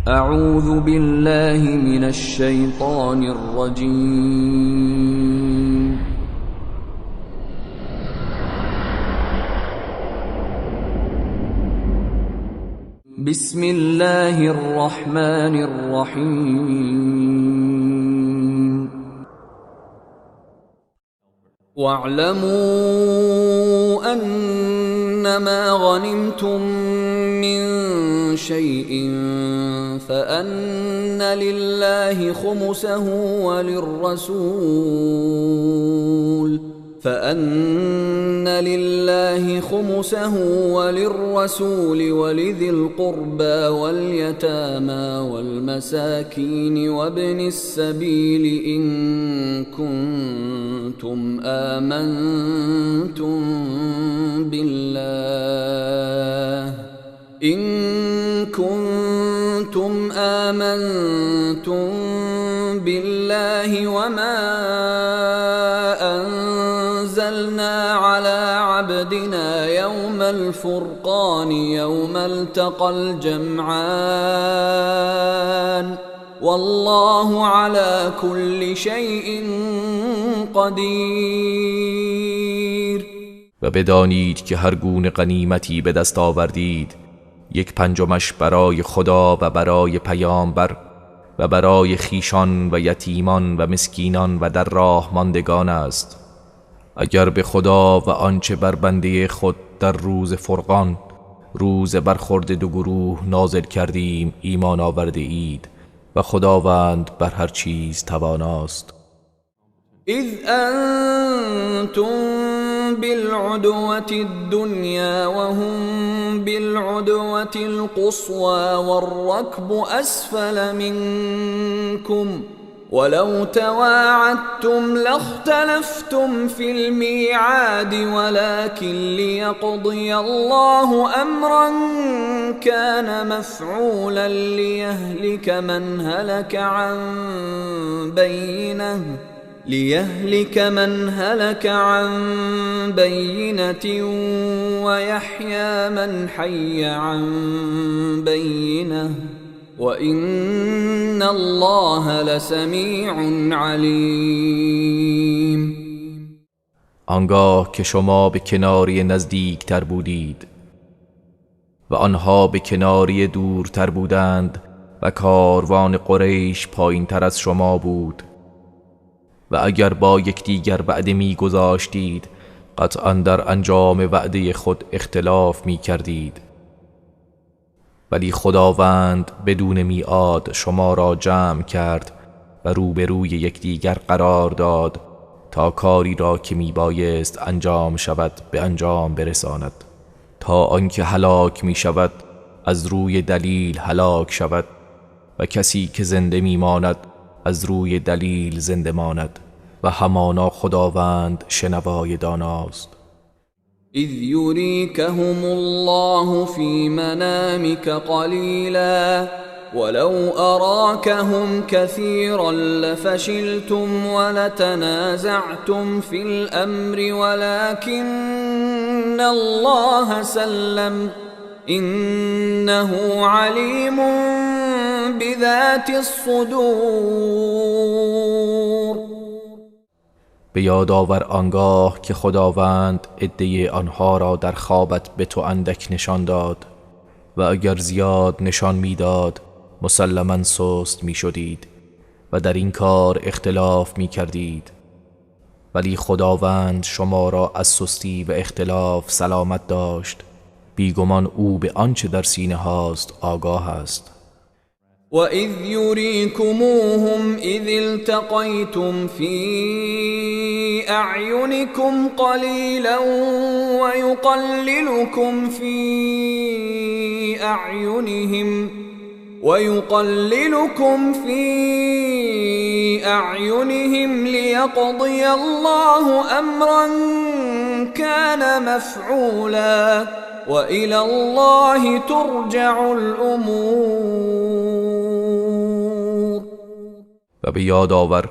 اعوذ بالله من الشیطان الرجیم. بسم الله الرحمن الرحیم. واعلموا أنما غنمتم من شيء فأن لله خمسه وللرسول ولذي القربى واليتامى والمساكين وابن السبيل إن كنتم آمنتم بالله وما أنزلنا على عبدنا يوم الفرقان يوم التقى الجمعان والله على كل شيء قدیر. و بدانید که هر گونه غنیمتی به دست آوردید 1/5 برای خدا و برای پیامبر و برای خیشان و یتیمان و مسکینان و در راه ماندگان است. اگر به خدا و آنچه بر بنده خود در روز فرقان، روز برخورد دو گروه نازل کردیم ایمان آورده اید و خداوند بر هر چیز تواناست. اذ انتم بالعدوة الدنيا وهم بالعدوة القصوى والركب أسفل منكم ولو تواعدتم لاختلفتم في الميعاد ولكن ليقضي الله أمرا كان مفعولا ليهلك من هلك عن بينة ويحيى من حي عن بينة وإن الله لسميع عليم. آنگاه که شما به کناری نزدیکتر بودید و آنها به کناری دورتر بودند و کاروان قریش پایین تر از شما بود و اگر با یکدیگر وعده می گذاشتید قطعا در انجام وعده خود اختلاف می کردید، ولی خداوند بدون میعاد شما را جمع کرد و روبروی یکدیگر قرار داد تا کاری را که می بایست انجام شود به انجام برساند، تا آنکه هلاک می شود از روی دلیل هلاک شود و کسی که زنده می ماند از روی دلیل زنده ماند و همانا خداوند شنوای داناست. اذ یریکهم الله فی منامک قلیلا ولو اراکهم کثیرا لفشلتم ولتنازعتم فی الامر ولكن الله سلم انه علیم بذات الصدور. به یاد آور آنگاه که خداوند عده آنها را در خوابت به تو اندک نشان داد و اگر زیاد نشان میداد مسلما سست میشدید و در این کار اختلاف میکردید، ولی خداوند شما را از سستی و اختلاف سلامت داشت. بیگمان او به آنچه در سینه هاست آگاه است. وَإِذْ يُرِيكُمُوهُمْ إِذِ الْتَقَيْتُمْ فِي أَعْيُنِكُمْ قَلِيلًا وَيُقَلِّلُكُمْ فِي أَعْيُنِهِمْ لِيَقْضِيَ اللَّهُ أَمْرًا كَانَ مَفْعُولًا وَإِلَى اللَّهِ تُرْجَعُ الْأُمُورُ. و به یاد آور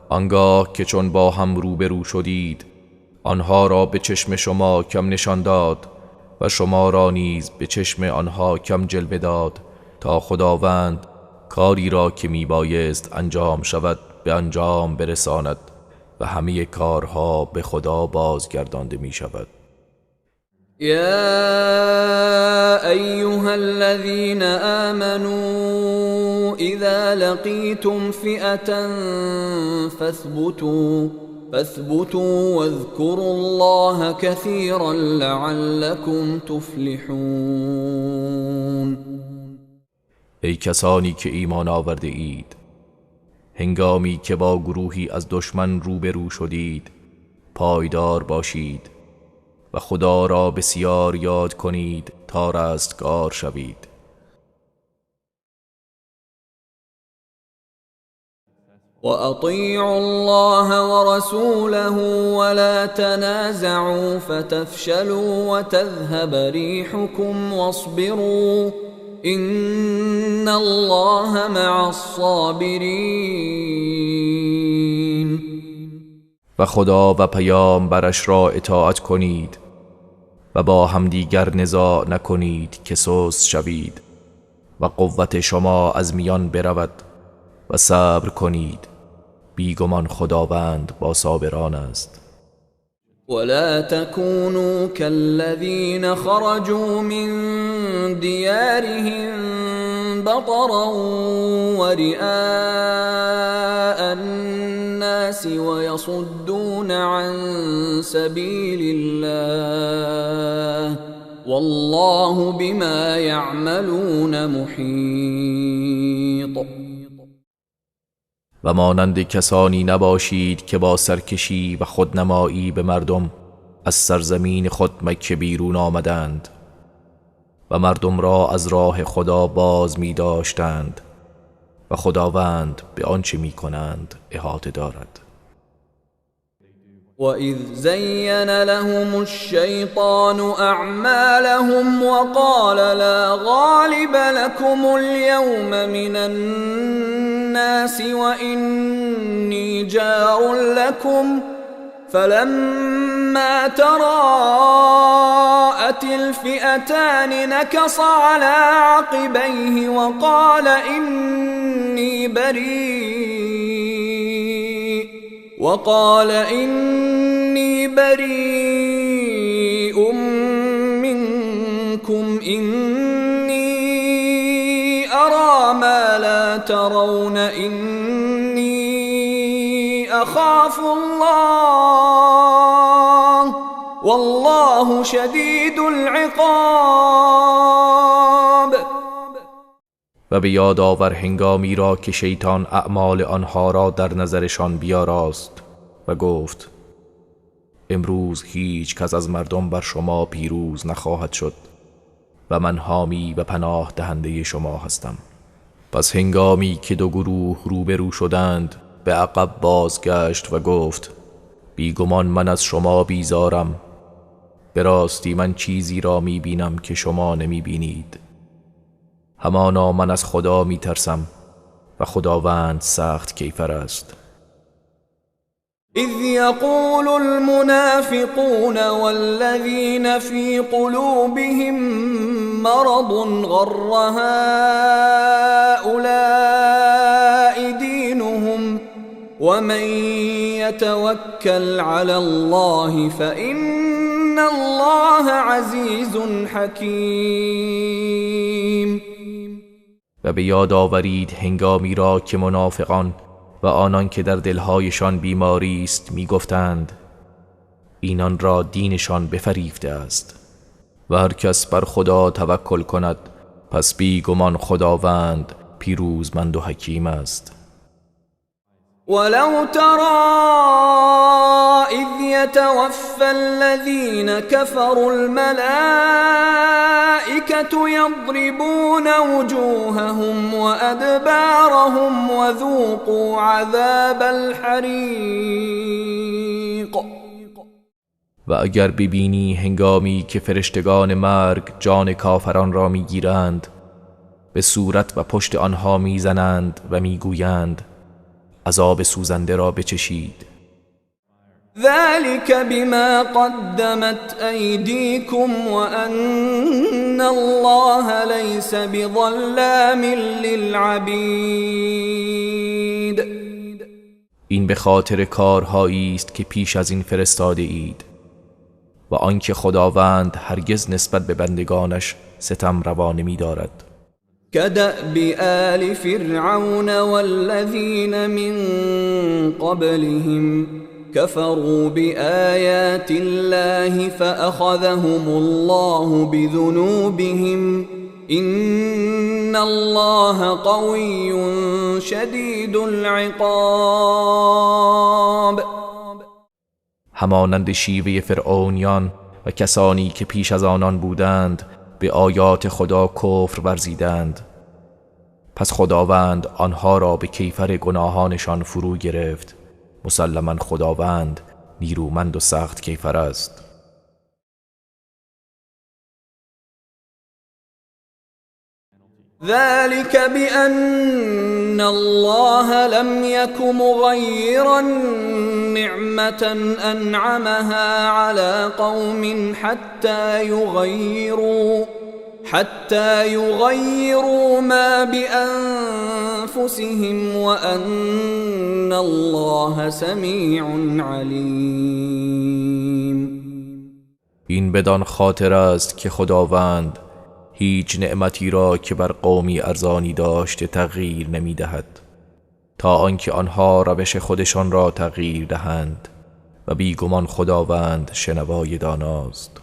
آنگاه که چون با هم روبرو شدید آنها را به چشم شما کم نشان داد و شما را نیز به چشم آنها کم جلوه داد تا خداوند کاری را که میبایست انجام شود به انجام برساند و همه کارها به خدا بازگردانده می شود. یا ایها الذین آمنوا اذا لقیتم فئة فاثبتوا واذكروا الله كثيرا لعلكم تفلحون. ای کسانی که ایمان آورده اید، هنگامی که با گروهی از دشمن روبرو شدید پایدار باشید و خدا را بسیار یاد کنید تا رستگار شوید. وأطیعوا الله ورسوله ولا تنازعوا فتفشلوا وتذهب ريحكم واصبروا إن الله مع الصابرین. و خدا و پیامبرش را اطاعت کنید و با همدیگر نزاع نکنید که سست شوید و قوت شما از میان برود و صبر کنید، بیگمان خداوند با صابران است. ولا تكونوا كالذين خرجوا من ديارهم بطرا ورئاء الناس ويصدون عن سبيل الله والله بما يعملون محيط. و مانند کسانی نباشید که با سرکشی و خودنمایی به مردم از سرزمین خود مکه بیرون آمدند و مردم را از راه خدا باز می داشتند و خداوند به آنچه می کنند احاطه دارد. وَإِذْ زَيَّنَ لَهُمُ الشَّيْطَانُ أَعْمَالَهُمْ وَقَالَ لَا غَالِبَ لَكُمُ الْيَوْمَ مِنَ النَّاسِ وَإِنِّي جَارٌ لَكُمْ فَلَمَّا تَرَاءَتِ الْفِئَتَانِ نَكَصَ عَلَى عَقِبَيْهِ وَقَالَ إِنِّي بَرِيءٌ مِّنكُمْ إِنِّي أَرَى مَا لَا تَرَوْنَ إِنِّي أَخَافُ اللَّهَ وَاللَّهُ شَدِيدُ الْعِقَابِ. و به یاد آور هنگامی را که شیطان اعمال آنها را در نظرشان بیاراست و گفت امروز هیچ کس از مردم بر شما پیروز نخواهد شد و من حامی و پناه دهنده شما هستم. پس هنگامی که دو گروه روبرو شدند به عقب بازگشت و گفت بیگمان من از شما بیزارم، به راستی من چیزی را میبینم که شما نمیبینید، همانا من از خدا میترسم و خداوند سخت کیفر است. اذ یقول المنافقون والذین فی قلوبهم مرض غر هؤلاء دینهم ومن يتوکل علی الله فإن الله عزیز حکیم. و به یاد آورید هنگامی را که منافقان و آنان که در دلهایشان بیماری است میگفتند اینان را دینشان بفریفته است و هر کس بر خدا توکل کند پس بیگمان خداوند پیروزمند و حکیم است. ولو ترى اذ يتوفى الذين كفروا الملائكة يضربون وجوههم وأدبارهم وذوقوا عذاب الحریق. و اگر ببینی هنگامی که فرشتگان مرگ جان کافران را میگیرند به صورت و پشت آنها میزنند و میگویند عذاب سوزنده را بچشید. ذلك بما قدمت أيديكم وأن الله ليس بظلام للعبید. این به خاطر کارهایی است که پیش از این فرستاده اید و آنکه خداوند هرگز نسبت به بندگانش ستم روا نمی دارد. كدأب آل فرعون والذین من قبلهم كفروا بآيات الله فأخذهم الله بذنوبهم إن الله قوي شديد العقاب. همانند شیوه فرعونیان و کسانی که پیش از آنان بودند به آیات خدا کفر ورزیدند، پس خداوند آنها را به کیفر گناهانشان فرو گرفت. مسلما خداوند نیرومند و سخت کیفر است. ذلك بأن الله لم يك مغيرا نعمة أنعمها على قوم حتى يغيروا ما بأنفسهم وأن الله سميع عليم. این بدان خاطر است که خداوند هیچ نعمتی را که بر قومی ارزانی داشته تغییر نمی دهد تا آنکه آنها روش خودشان را تغییر دهند و بیگمان خداوند شنوای داناست.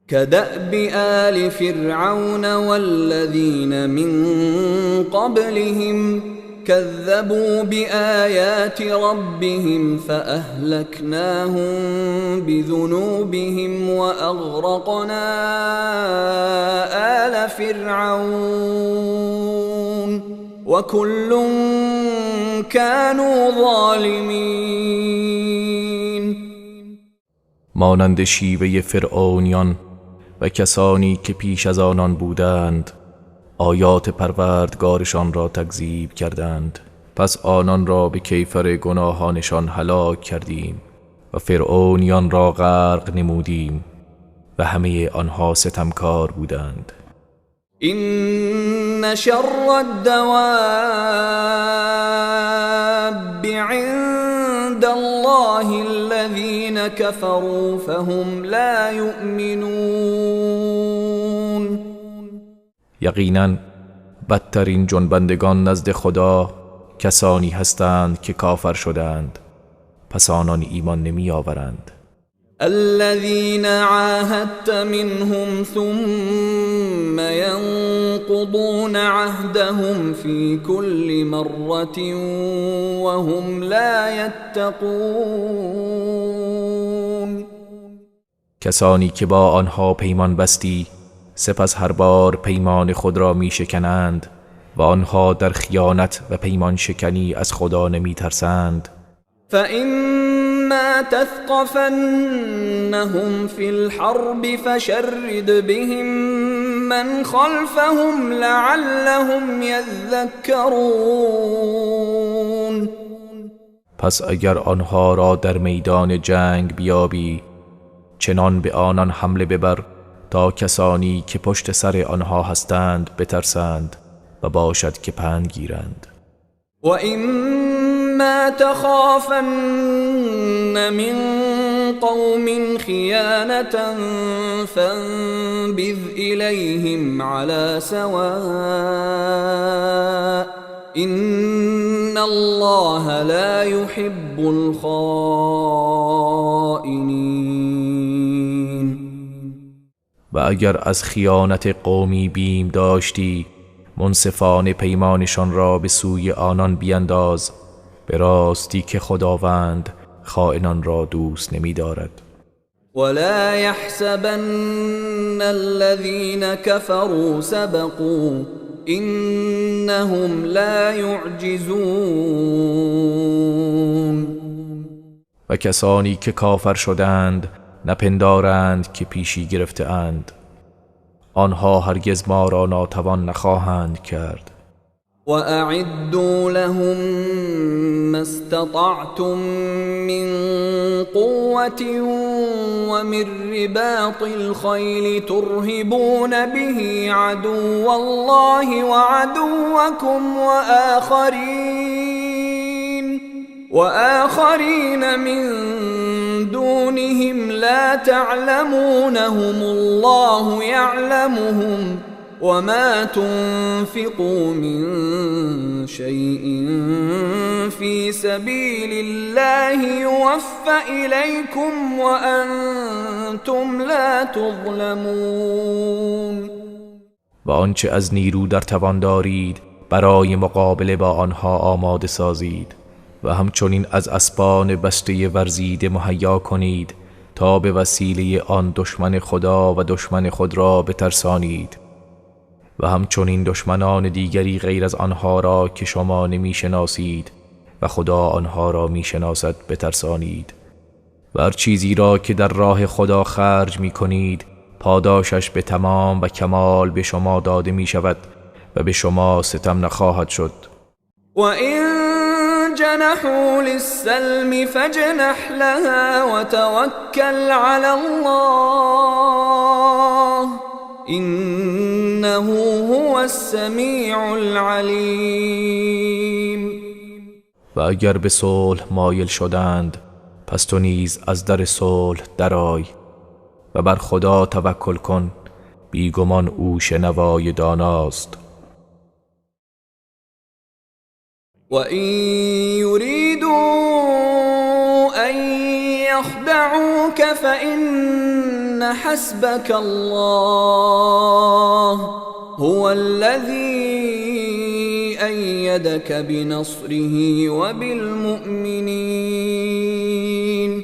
كدأب آل فرعون والذین من قبلهم كذبوا بآيات ربهم فأهلكناهم بذنوبهم وأغرقنا آل فرعون وكل كانوا ظالمين. مانند شیوه فرعونیان و کسانی که پیش از آنان بودند آیات پروردگارشان را تکذیب کردند، پس آنان را به کیفر گناهانشان هلاک کردیم و فرعونیان را غرق نمودیم و همه آنها ستمکار بودند. این شر الدواب عند الله الذين كفروا فهم لا يؤمنون. یقینا بدترین جنبندگان نزد خدا کسانی هستند که کافر شدند، پس آنان ایمان نمی آورند. الذين عاهدت منهم ثم ينقضون عهدهم في كل مرة وهم لا يتقون. کسانی که با آنها پیمان بستی سپس هر بار پیمان خود را می شکنند و آنها در خیانت و پیمان شکنی از خدا نمی ترسند. فإما تثقفنهم في الحرب فشرد بهم من خلفهم لعلهم يذكرون. پس اگر آنها را در میدان جنگ بیابی چنان به آنان حمله ببر تا کسانی که پشت سر آنها هستند بترسند و باشد که پند گیرند. و اما تخافن من قوم خیانة فانبذ الیهم على سواء ان الله لا يحب الخائنین. و اگر از خیانت قومی بیم داشتی منصفانه پیمانشان را به سوی آنان بینداز، به راستی که خداوند خائنان را دوست نمی دارد. ولا يحسبن الذين كفروا سبقوا انهم لا يعجزون. و کسانی که کافر شدند نپندارند که پیشی گرفته اند، آنها هرگز ما را ناتوان نخواهند کرد. وأعدوا لهم ما استطعتم من قوة ومن رباط الخيل ترهبون به عدو الله وعدوكم وآخرين من دونهم لا تعلمونهم الله يعلمهم وما تنفقوا من شيء في سبيل الله يوف إليكم وأنتم لا تظلمون. و آنچه از نیرو در توان دارید برای مقابله با آنها آماده سازید و همچنین از اسبان بسته ورزیده مهیا کنید تا به وسیله آن دشمن خدا و دشمن خود را بترسانید و همچنین دشمنان دیگری غیر از آنها را که شما نمی شناسید و خدا آنها را می شناسد بترسانید. و هر چیزی را که در راه خدا خرج می کنید پاداشش به تمام و کمال به شما داده می شود و به شما ستم نخواهد شد. و این جنحوا للسلم فاجنح لها وتوکل علی الله انه هو السمیع العلیم. و اگر به صلح مایل شدند پس تو نیز از در صلح درآی و بر خدا توکل کن، بیگمان او شنوای داناست. و این یریدوا ان یخدعوک فإن حسبک الله هو الذی أیدک بنصره وبالمؤمنین.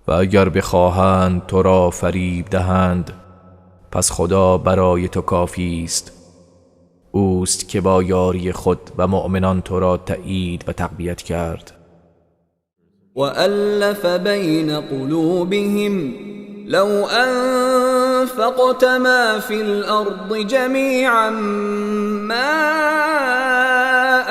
و اگر بخواهند تو را فریب دهند پس خدا برای تو کافی است، اوست که با یاری خود و مؤمنان تو را تأیید و تقویت کرد. وألف بین قلوبهم لو أنفقت ما في الأرض جميعا ما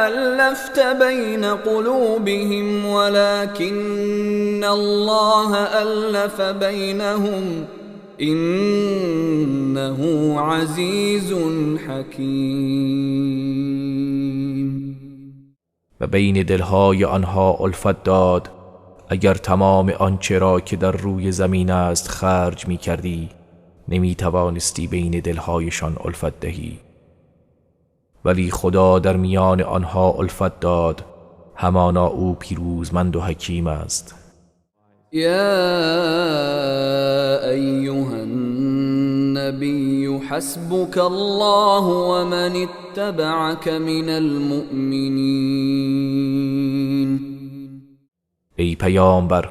ألفت بين قلوبهم ولكن الله ألف بينهم إنه عزيز حكيم. و بین دلهای آنها الفت داد، اگر تمام آنچه را که در روی زمین است خرج می کردی نمی توانستی بین دلهایشان الفت دهی، ولی خدا در میان آنها الفت داد، همانا او پیروزمند و حکیم است. یا ایها النبی حسبک الله ومن اتبعک من المؤمنین. ای پیامبر،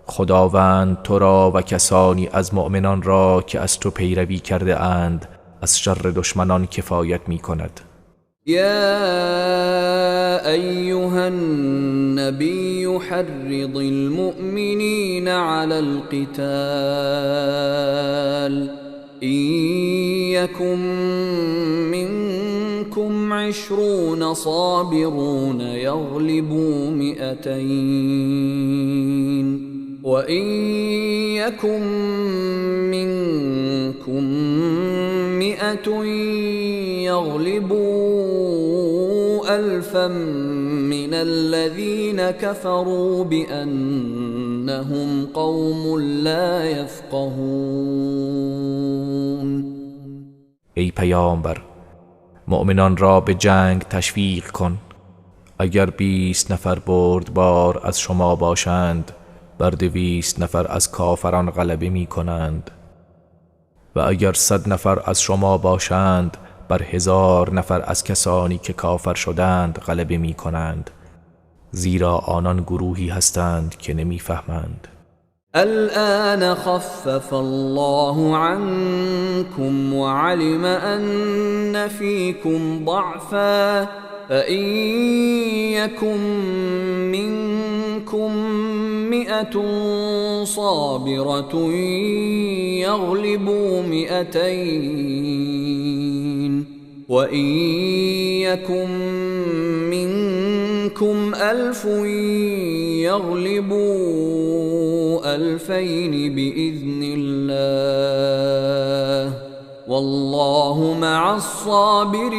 خداوند تو را و کسانی از مؤمنان را که از تو پیروی کرده اند از شر دشمنان کفایت می کند. یا ایها النبی حرض المؤمنین علی القتال إن يكن منكم 20 صابرون يغلبوا 200 وإن يكن منكم 100 يغلبوا 1000 من الذين كفروا بأنهم قوم لا يفقهون. ای پیامبر، مؤمنان را به جنگ تشویق کن. اگر 20 نفر بردبار از شما باشند بر 200 نفر از کافران غلبه می کنند، و اگر 100 نفر از شما باشند بر 1000 نفر از کسانی که کافر شدند غلبه می کنند، زیرا آنان گروهی هستند که نمی فهمند. الآن خفف الله عنكم وعلم أن فيكم ضعفا فإن يكن منكم 100 صابرة يغلبوا 200 وإن يكن منكم 1000 يغلبوا 2000 بإذن الله والله مع الصابرین.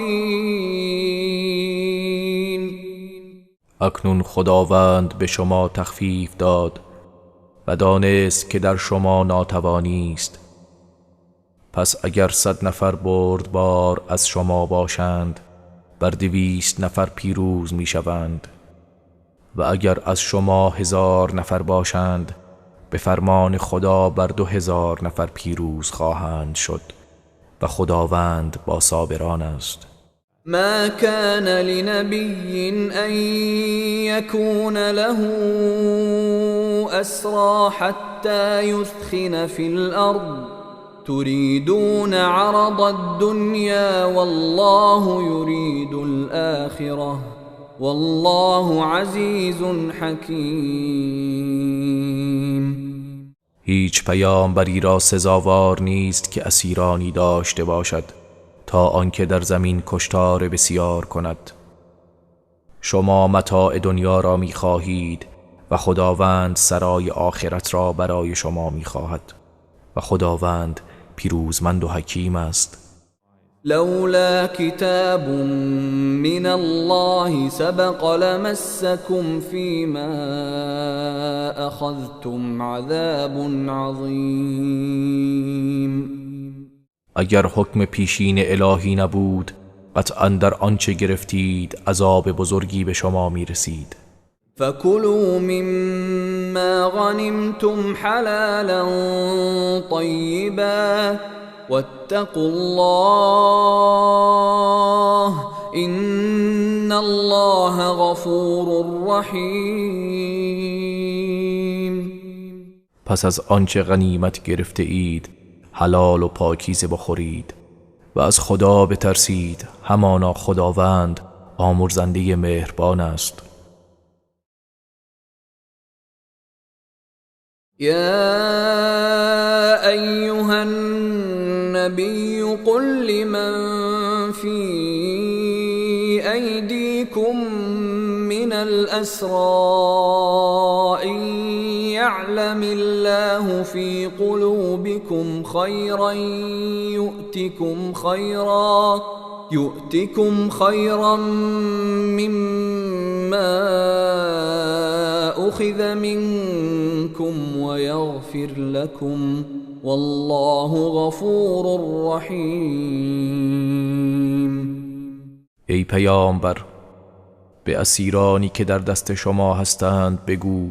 اکنون خداوند به شما تخفیف داد و دانست که در شما ناتوانی است. پس اگر 100 نفر بردبار از شما باشند بر 200 نفر پیروز می شوند و اگر از شما 1000 نفر باشند به فرمان خدا بر 2000 نفر پیروز خواهند شد و خداوند با صابران است. ما كان لنبي أن يكون له أسرى حتى يثخن في الأرض تريدون عرض الدنيا والله يريد الآخرة والله عزيز حكيم. هیچ پیامبری را سزاوار نیست که اسیرانی داشته باشد تا آنکه در زمین کشتار بسیار کند. شما متاع دنیا را می‌خواهید و خداوند سرای آخرت را برای شما می‌خواهد و خداوند پیروزمند و حکیم است. لولا کتاب من الله سبق لمسکم فیما اخذتم عذاب عظیم. اگر حکم پیشین الهی نبود قطعا در آنچه گرفتید عذاب بزرگی به شما میرسید. فكلوا مما غنمتم حلالا طيبا واتقوا الله إن الله غفور رحیم. پس از آنچه غنیمت گرفته اید حلال و پاکیزه بخورید و از خدا بترسید، همانا خداوند آمرزنده مهربان است. یا ایها النبی قل لمن فی ایدیکم من الاسرى ان یعلم الله فی قلوبکم خیرا یؤتکم خیرا مما أخذ منكم ويغفر لكم والله غفور رحیم. ای پیامبر، به اسیرانی که در دست شما هستند بگو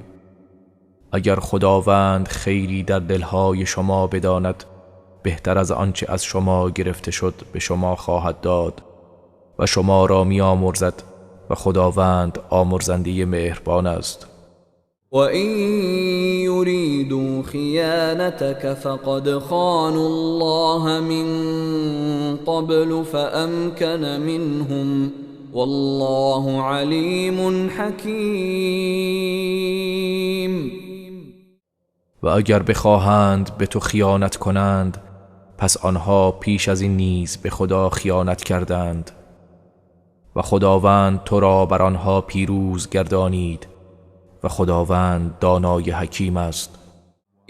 اگر خداوند خیری در دلهای شما بداند بهتر از آنچه از شما گرفته شد به شما خواهد داد و شما را می‌آمرزد و خداوند آمرزنده مهربان است. و این یریدوا خیانتک فقد خانوا الله من قبل فامکن منهم والله علیم حکیم. و اگر بخواهند به تو خیانت کنند پس آنها پیش از این نیز به خدا خیانت کردند و خداوند تو را بر آنها پیروز گردانید و خداوند دانای حکیم است.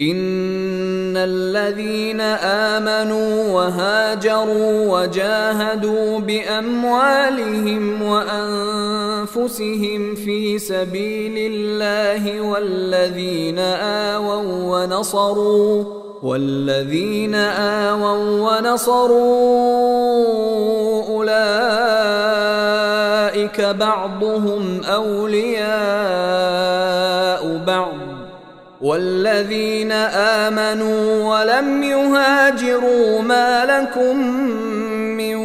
إن الذين آمنوا وهاجروا وجاهدوا بأموالهم وأنفسهم في سبيل الله والذين آووا ونصروا أولئك بعضهم أولياء بعض والذين آمنوا ولم يهاجروا ما لكم من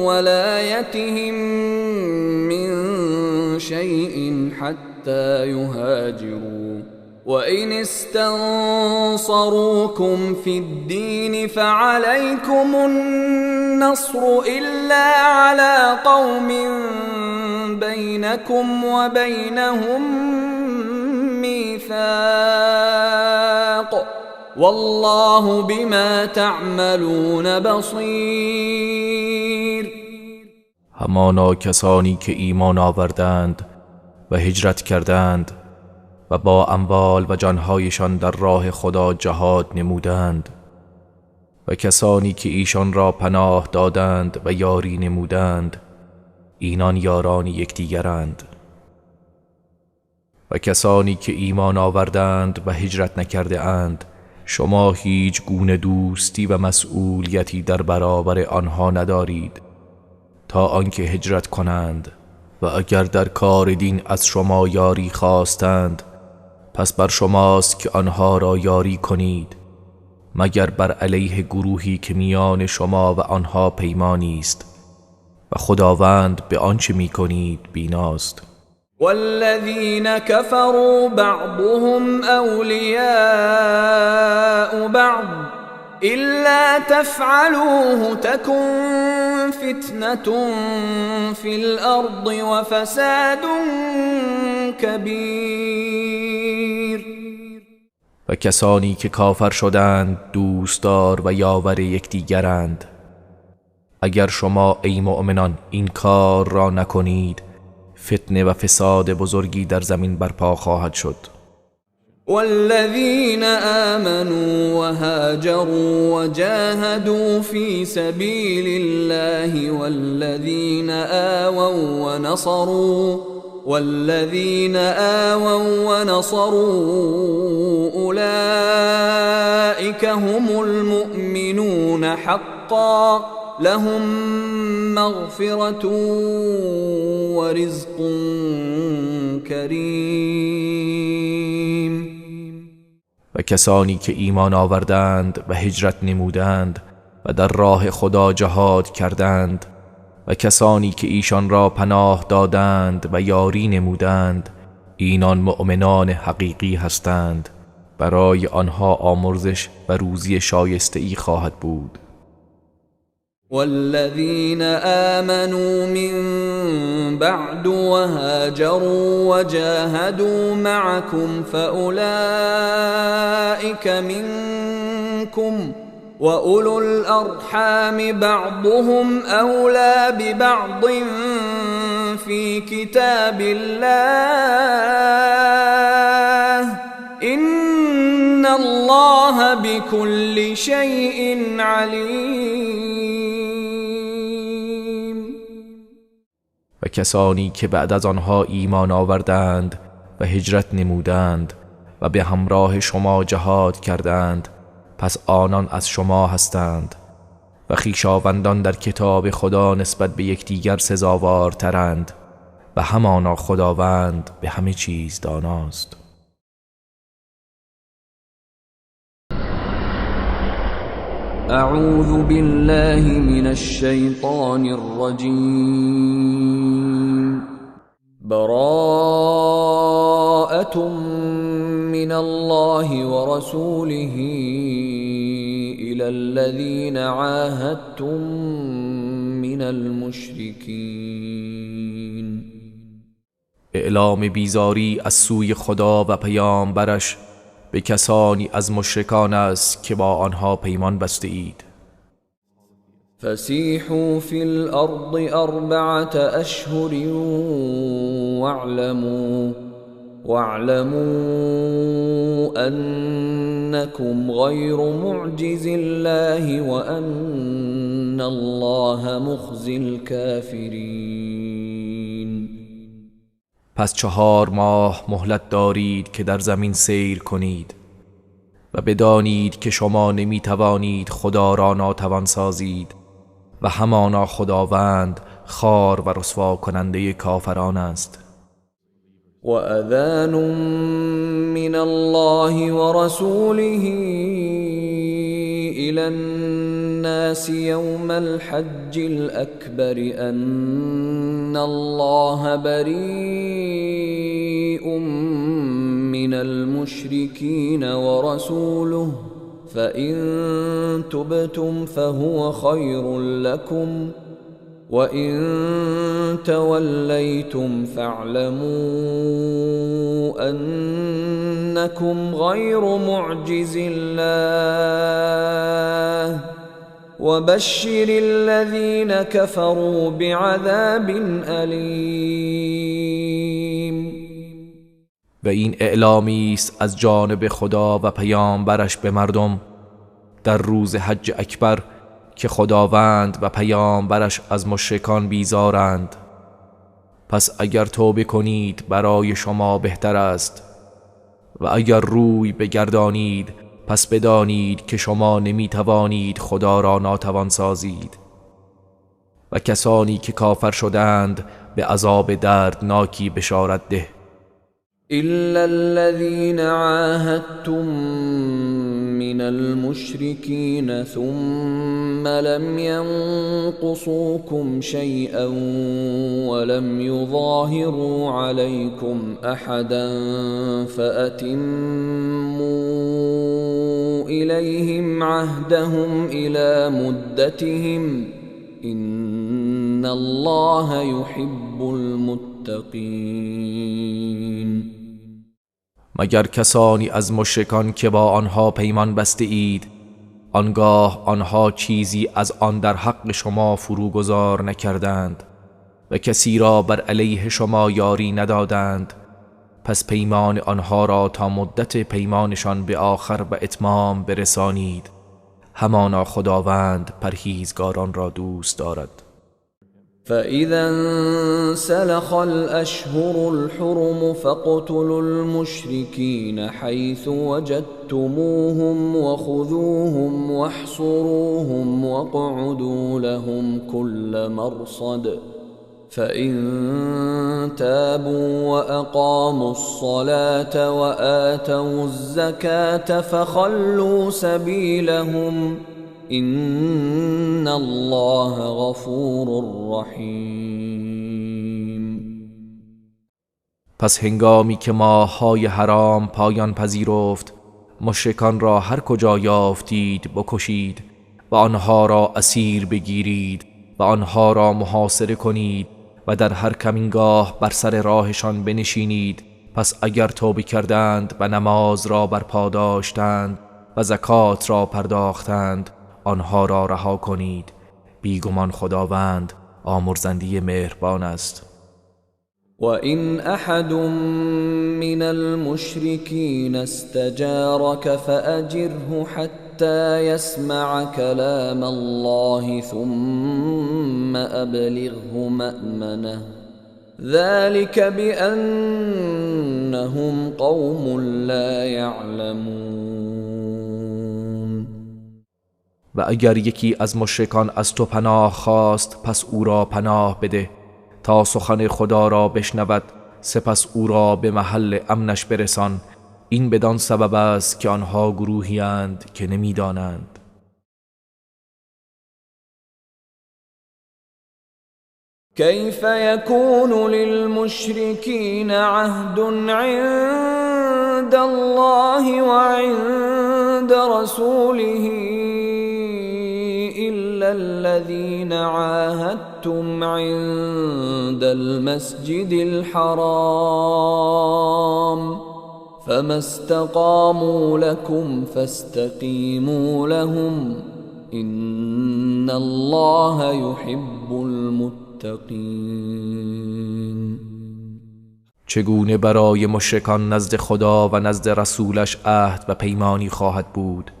ولايتهم من شيء حتى يهاجروا وإن استنصروكم في الدين فعليكم النصر إلا على قوم بينكم وبينهم ميثاق والله بما تعملون بصير. همانا کسانی که ایمان آوردند و هجرت کردند و با اموال و جانهایشان در راه خدا جهاد نمودند و کسانی که ایشان را پناه دادند و یاری نمودند، اینان یاران یکدیگرند. و کسانی که ایمان آوردند و هجرت نکرده اند، شما هیچ گونه دوستی و مسئولیتی در برابر آنها ندارید تا آنکه هجرت کنند، و اگر در کار دین از شما یاری خواستند پس بر شماست که آنها را یاری کنید، مگر بر علیه گروهی که میان شما و آنها پیمانی است، و خداوند به آنچه میکنید بیناست. والذین كفروا بعضهم اولیاء بعض الا تفعلوه تكن فتنة في الارض وفساد كبیر. و کسانی که کافر شدند دوستدار و یاور یکدیگرند. اگر شما ای مؤمنان این کار را نکنید، فتنه و فساد بزرگی در زمین برپا خواهد شد. والذین آمنوا وهاجروا وجاهدوا في سبیل الله والذین آووا ونصروا أولئك هم المؤمنون حقا لهم مغفرة ورزق کریم. و کسانی که ایمان آوردند و هجرت نمودند و در راه خدا جهاد کردند و کسانی که ایشان را پناه دادند و یاری نمودند، اینان مؤمنان حقیقی هستند، برای آنها آمرزش و روزی شایسته ای خواهد بود. والذین آمنوا من بعد وهاجروا وجاهدوا معكم فأولئك منكم وأولو الأرحام بعضهم أولى ببعض في كتاب الله إن الله بكل شيء عليم. و کسانی که بعد از آنها ایمان آوردند و هجرت نمودند و به همراه شما جهاد کردند، پس آنان از شما هستند و خویشاوندان در کتاب خدا نسبت به یکدیگر سزاوارترند و همانا خداوند به همه چیز داناست. اعوذ بالله من الشیطان الرجیم. براءة من الله ورسوله إلى الذين عاهدتم من المشركين. اعلام بیزاری از سوی خدا و پیامبرش به کسانی از مشرکان است که با آنها پیمان بسته اید. فسیحوا فی الارض اربعة اشهر واعلموا انکم غیر معجز الله وان الله مخزی الكافرین. پس 4 ماه مهلت دارید که در زمین سیر کنید و بدانید که شما نمی توانید خدا را ناتوان سازید و همانا خداوند خوار و رسوا کننده کافران است. وأذان من الله ورسوله إلى الناس يوم الحج الأكبر أن الله بريء من المشركين ورسوله فإن تبتم فهو خير لكم وَإِن تَوَلَّيْتُمْ فَاعْلَمُوا أَنَّكُمْ غَيْرُ مُعْجِزِي اللَّهِ وبشر الذين كفروا بعذاب أليم. و این اعلامی است از جانب خدا و پیامبرش به مردم در روز حج اکبر که خداوند و پیامبرش از مشرکان بیزارند. پس اگر توبه کنید برای شما بهتر است و اگر روی بگردانید پس بدانید که شما نمیتوانید خدا را ناتوان سازید. و کسانی که کافر شدند به عذاب دردناکی بشارت ده. إلا الذين عاهدتم من المشركين ثم لم ينقصوكم شيئا ولم يظاهروا عليكم أحدا فأتموا إليهم عهدهم إلى مدتهم إن الله يحب المتقين. مگر کسانی از مشرکان که با آنها پیمان بسته اید، آنگاه آنها چیزی از آن در حق شما فروگذار نکردند و کسی را بر علیه شما یاری ندادند، پس پیمان آنها را تا مدت پیمانشان به آخر و اتمام برسانید. همانا خداوند پرهیزگاران را دوست دارد. فإذا انسلخ الأشهر الحرم فاقتلوا المشركين حيث وجدتموهم وخذوهم واحصروهم واقعدوا لهم كل مرصد فإن تابوا وأقاموا الصلاة وآتوا الزكاة فخلوا سبيلهم إن الله غفور رحیم. پس هنگامی که ماه‌های حرام پایان پذیرفت، مشرکان را هر کجا یافتید بکشید و آنها را اسیر بگیرید و آنها را محاصره کنید و در هر کمینگاه بر سر راهشان بنشینید. پس اگر توبه کردند و نماز را برپا داشتند و زکات را پرداختند، آنها را رها کنید. بیگمان خداوند آمرزنده مهربان است. و این احد من المشرکین استجارک فاجره حتی یسمع کلام الله ثم ابلغه مأمنه ذلك بأنهم قوم لا یعلمون. و اگر یکی از مشرکان از تو پناه خواست، پس او را پناه بده تا سخن خدا را بشنود، سپس او را به محل امنش برسان. این بدان سبب است که آنها گروهی اند که نمیدانند. كيف يكون للمشركين عهد عند الله وعند رسوله إلا الذين عاهدتم عند المسجد الحرام فما استقاموا لكم فاستقيموا لهم إن الله يحب المتقين. چگونه برای مشرکان نزد خدا و نزد رسولش عهد و پیمانی خواهد بود،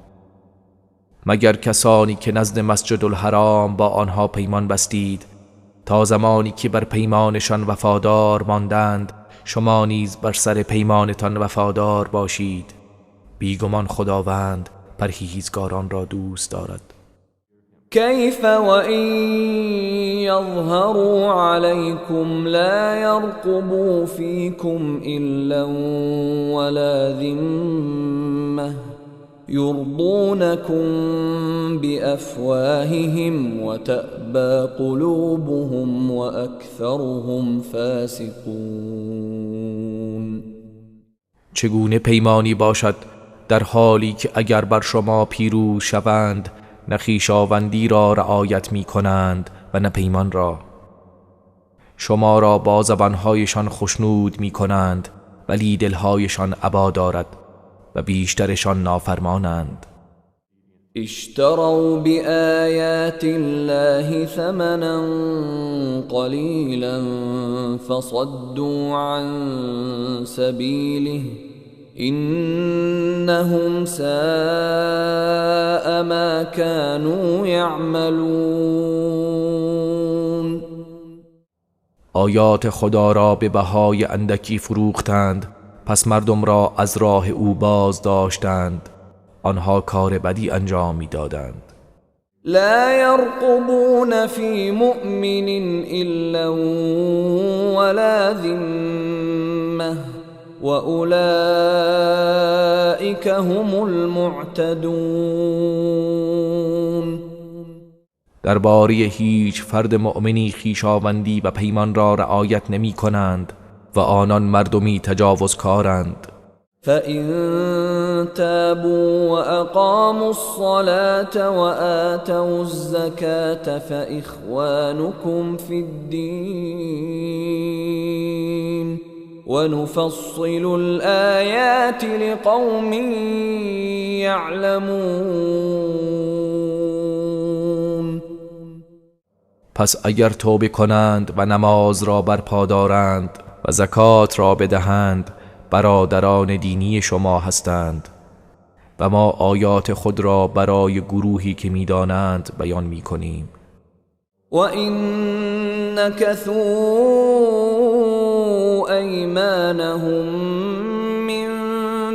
مگر کسانی که نزد مسجد الحرام با آنها پیمان بستید تا زمانی که بر پیمانشان وفادار ماندند، شما نیز بر سر پیمانتان وفادار باشید. بیگمان خداوند پرهیزگاران را دوست دارد. كيف وإن يظهروا عليكم لا يرقبوا فيكم إلا ولا ذمة يرضونكم بأفواههم وتأبى قلوبهم وأكثرهم فاسقون. چگونه پیمانی باشد در حالی که اگر بر شما پیروز شوند نه خویشاوندی را رعایت می کنند و نه پیمان را. شما را با زبانهایشان خشنود می کنند ولی دلهایشان ابا دارد و بیشترشان نافرمانند. اشتروا بآيات الله ثمنا قليلا فصدوا عن سبيله إنهم ساء ما كانوا يعملون. آیات خدا را به بهای اندکی فروختند، پس مردم را از راه او باز داشتند. آنها کار بدی انجام می‌دادند. لا يرقبون في مؤمن إلا ولا ذمة وأولئك هم المعتدون. درباره هیچ فرد مؤمنی خویشاوندی و پیمان را رعایت نمی کنند و آنان مردمی تجاوزکارند. فإن تابوا وأقاموا الصلاة وآتوا الزكاة فإخوانكم في الدين ونفصل الآيات لقوم يعلمون. پس اگر توبه کنند و نماز را برپا دارند و زکات را بدهند، برادران دینی شما هستند و ما آیات خود را برای گروهی که می‌دانند بیان می‌کنیم. و این نکثوا ایمانهم من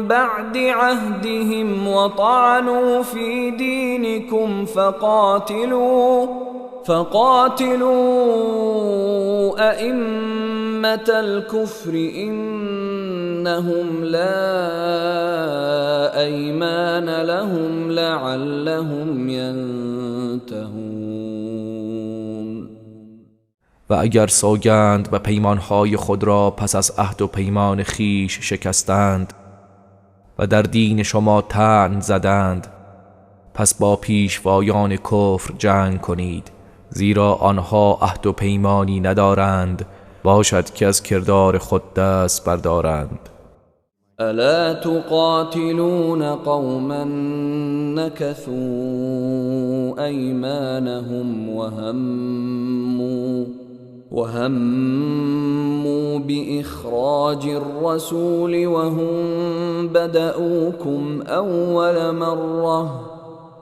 بعد عهدهم وطعنوا في دينكم فقاتلوا أئمة الكفر إنهم لا أيمان لهم لعلهم ينتهون. و اگر سوگند و پیمانهای خود را پس از عهد و پیمان خیش شکستند و در دین شما طعن زدند، پس با پیشوایان کفر جنگ کنید، زیرا آنها عهد و پیمانی ندارند، باشد که از کردار خود دست بردارند. الا تقاتلون قوما نكثوا ایمانهم وهموا بإخراج الرسول وهم بدأوكم أول مرة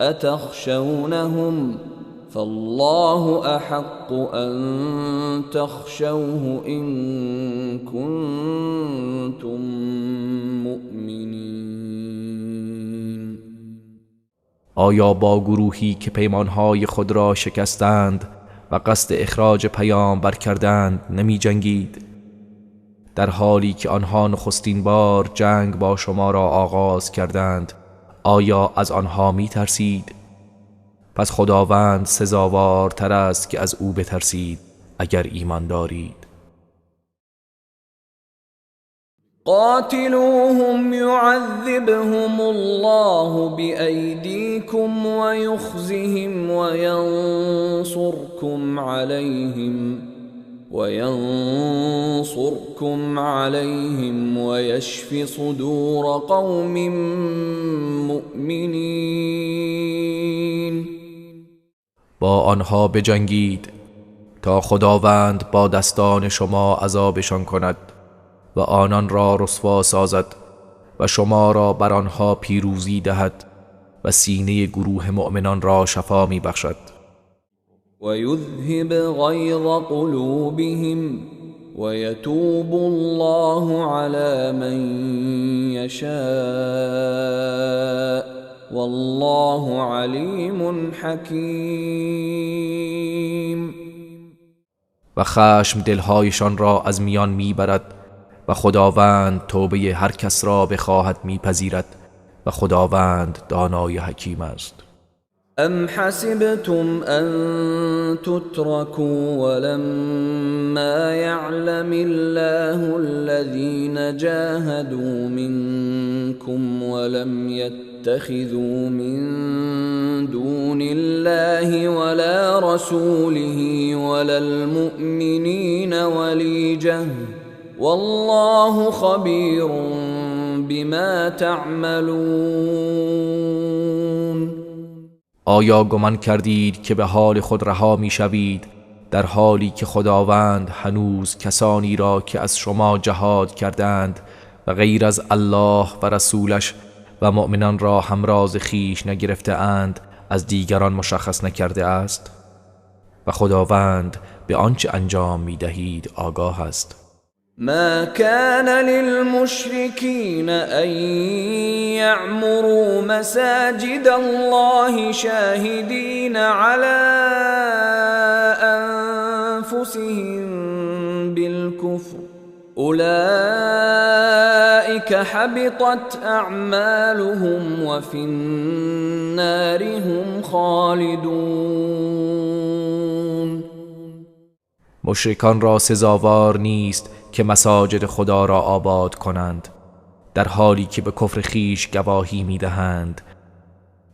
أتخشونهم فالله أحق أن تخشوه إن كنتم مؤمنين. آیا با گروهی که پیمانهای خود را شکستند و قصد اخراج پیامبر کردند نمی جنگید؟ در حالی که آنها نخستین بار جنگ با شما را آغاز کردند، آیا از آنها می ترسید؟ پس خداوند سزاوارتر است که از او بترسید اگر ایمان دارید. قاتلوهم يعذبهم الله بأيديكم ويخزهم وينصركم عليهم ويشف صدور قوم مؤمنين. با آنها بجنگید تا خداوند با دستان شما عذابشان کند و آنان را رسوا سازد و شما را بر آنها پیروزی دهد و سینه گروه مؤمنان را شفا می بخشد. و یذهب غیظ قلوبهم و یتوب الله علی من یشاء والله علیم حکیم. و خشم دلهایشان را از میان میبرد و خداوند توبه هر کس را بخواهد میپذیرد و خداوند دانای حکیم است. ام حسبتم ان تتركوا ولما يعلم الله الذين جاهدوا منكم ولم يتخذوا من دون الله ولا رسوله ولا المؤمنين وليجة والله خبير بما تعملون. آیا گمان کردید که به حال خود رها میشوید در حالی که خداوند هنوز کسانی را که از شما جهاد کردند و غیر از الله و رسولش و مؤمنان را همراز خیش نگرفته اند از دیگران مشخص نکرده است؟ و خداوند به آنچه انجام میدهید آگاه است. ما كان للمشركين أن يعمروا مساجد الله شاهدين على أنفسهم بالكفر أولئك حبطت أعمالهم وفي النار هم خالدون. مشرکان را سزاوار نیست که مساجد خدا را آباد کنند در حالی که به کفر خیش گواهی می‌دهند.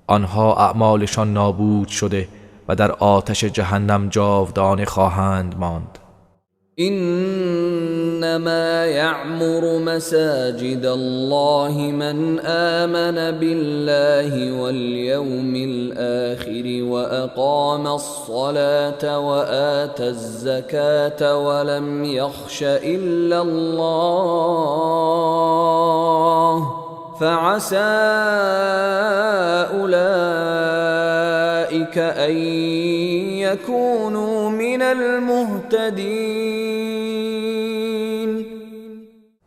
آنها اعمالشان نابود شده و در آتش جهنم جاودانه خواهند ماند. انما يعمر مساجد الله من آمن بالله واليوم الآخر وأقام الصلاة وآتى الزكاة ولم يخش إلا الله فعسى أولئك أن يكونوا من المهتدين.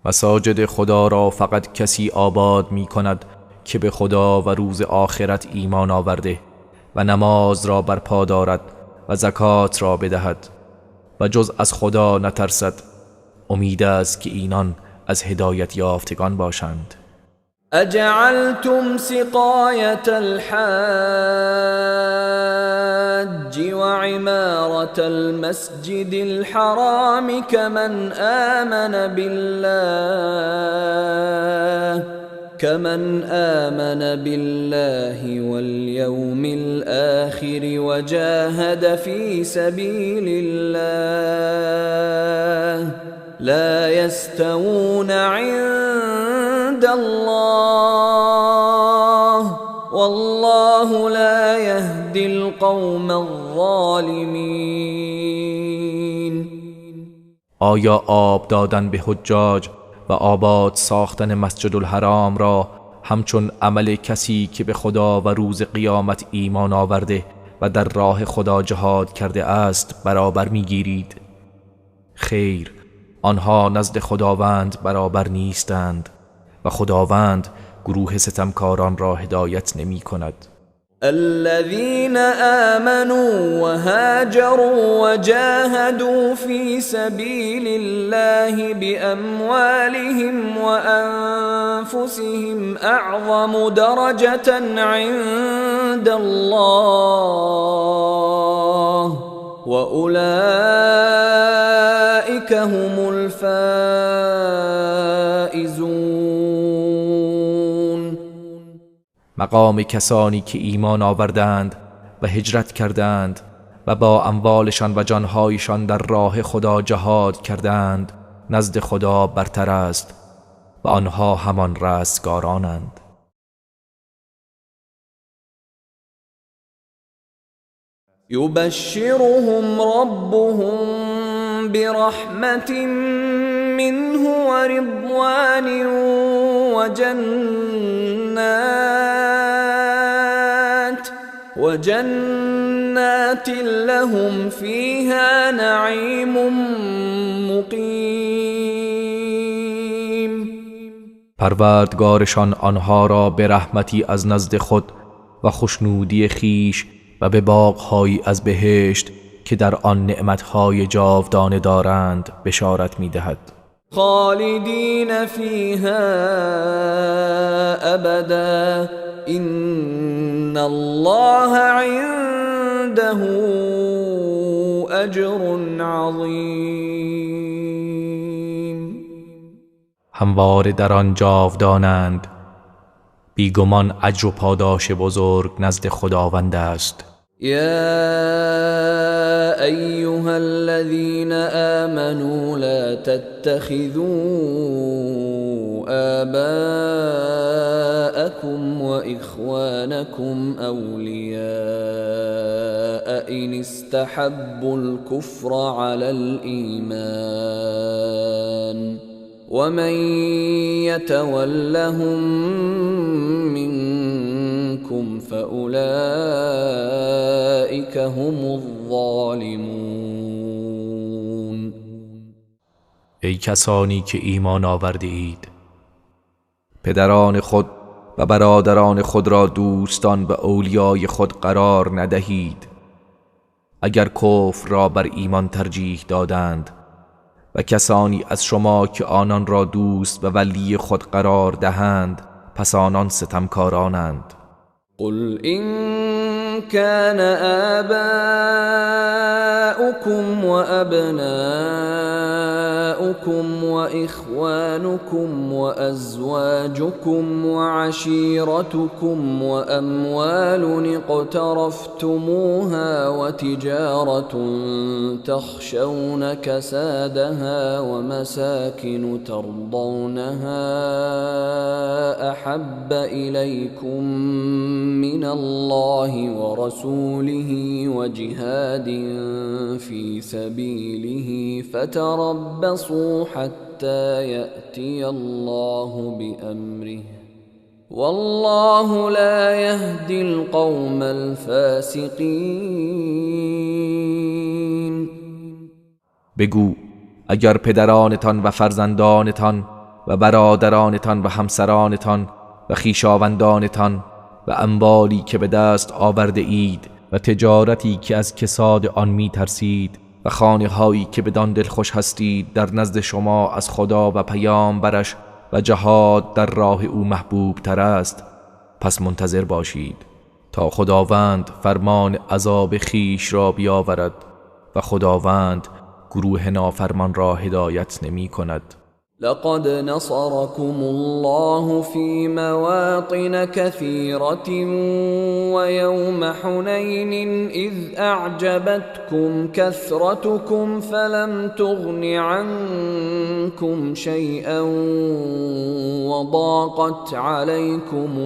مساجد خدا را فقط کسی آباد می کند که به خدا و روز آخرت ایمان آورده و نماز را برپا دارد و زکات را بدهد و جز از خدا نترسد. امید است که اینان از هدایت یافتگان باشند. أجعلتم سقاية الحاج وعمارة المسجد الحرام كمن آمن بالله واليوم الآخر وجاهد في سبيل الله لا يستوون عند الله والله لا يهدي القوم الظالمين. آیا آب دادن به حجاج و آباد ساختن مسجد الحرام را همچون عمل کسی که به خدا و روز قیامت ایمان آورده و در راه خدا جهاد کرده است برابر میگیرید؟ خیر، آنها نزد خداوند برابر نیستند و خداوند گروه ستمکاران را هدایت نمی کند. الذين آمنوا وهاجروا وجاهدوا في سبيل الله بأموالهم وأنفسهم أعظم درجة عند الله وأولئك هم الفائزون. مقام کسانی که ایمان آوردند و هجرت کردند و با اموالشان و جانهایشان در راه خدا جهاد کردند نزد خدا برتر است و آنها همان رستگارانند. يبشرهم ربهم برحمة منه ورضوان وجنات لهم فيها نعيم مقيم. پروردگارشان آنها را به رحمتی از نزد خود و خوشنودی خیش و به باغ‌هایی از بهشت که در آن نعمت‌های جاودانه دارند بشارت می‌دهد. خالدین فیها ابدا ان الله عنده اجر عظیم. همواره در آن جاودانند، بیگمان اجر و پاداش بزرگ نزد خداوند است. یا ایها الذین آمنوا لا تتخذوا آباءكم وإخوانكم أولياء إن استحبوا الكفر على الإيمان ومن يتولهم منكم فأولئك هم الظالمون. ای کسانی که ایمان آورده اید، پدران خود و برادران خود را دوستان و اولیای خود قرار ندهید، اگر کفر را بر ایمان ترجیح دادند، و کسانی از شما که آنان را دوست و ولی خود قرار دهند پس آنان ستمکارانند. قل إن كان آباؤكم وأبناؤكم وإخوانكم وأزواجكم وعشيرتكم وأموال اقترفتموها وتجارة تخشون كسادها ومساكن ترضونها أحب إليكم من الله ورسوله وجهاد في سبيله فتربصوا حتى يأتي الله بأمره والله لا يهدي القوم الفاسقين. بگو اگر پدرانتان و فرزندانتان و برادرانتان و همسرانتان و خویشاوندانتان و اموالی که به دست آورده اید و تجارتی که از کساد آن می ترسید و خانه هایی که بدان دلخوش هستید در نزد شما از خدا و پیامبرش و جهاد در راه او محبوب تر است، پس منتظر باشید تا خداوند فرمان عذاب خیش را بیاورد و خداوند گروه نافرمان را هدایت نمی کند. لقد نصركم الله في مواطن كثيرة ويوم حنين إذ أعجبتكم كثرتكم فلم تغن عنكم شيئا وضاقت عليكم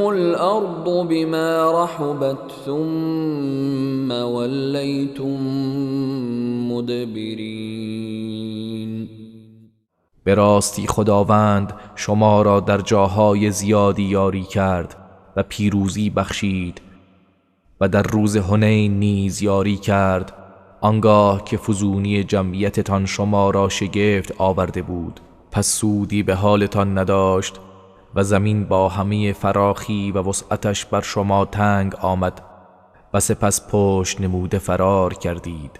الأرض بما رحبت ثم وليتم مدبرين. به راستی خداوند شما را در جاهای زیادی یاری کرد و پیروزی بخشید و در روز حنین نیز یاری کرد، آنگاه که فزونی جمعیتتان شما را شگفت آورده بود، پس سودی به حالتان نداشت و زمین با همه فراخی و وسعتش بر شما تنگ آمد و سپس پشت نموده فرار کردید.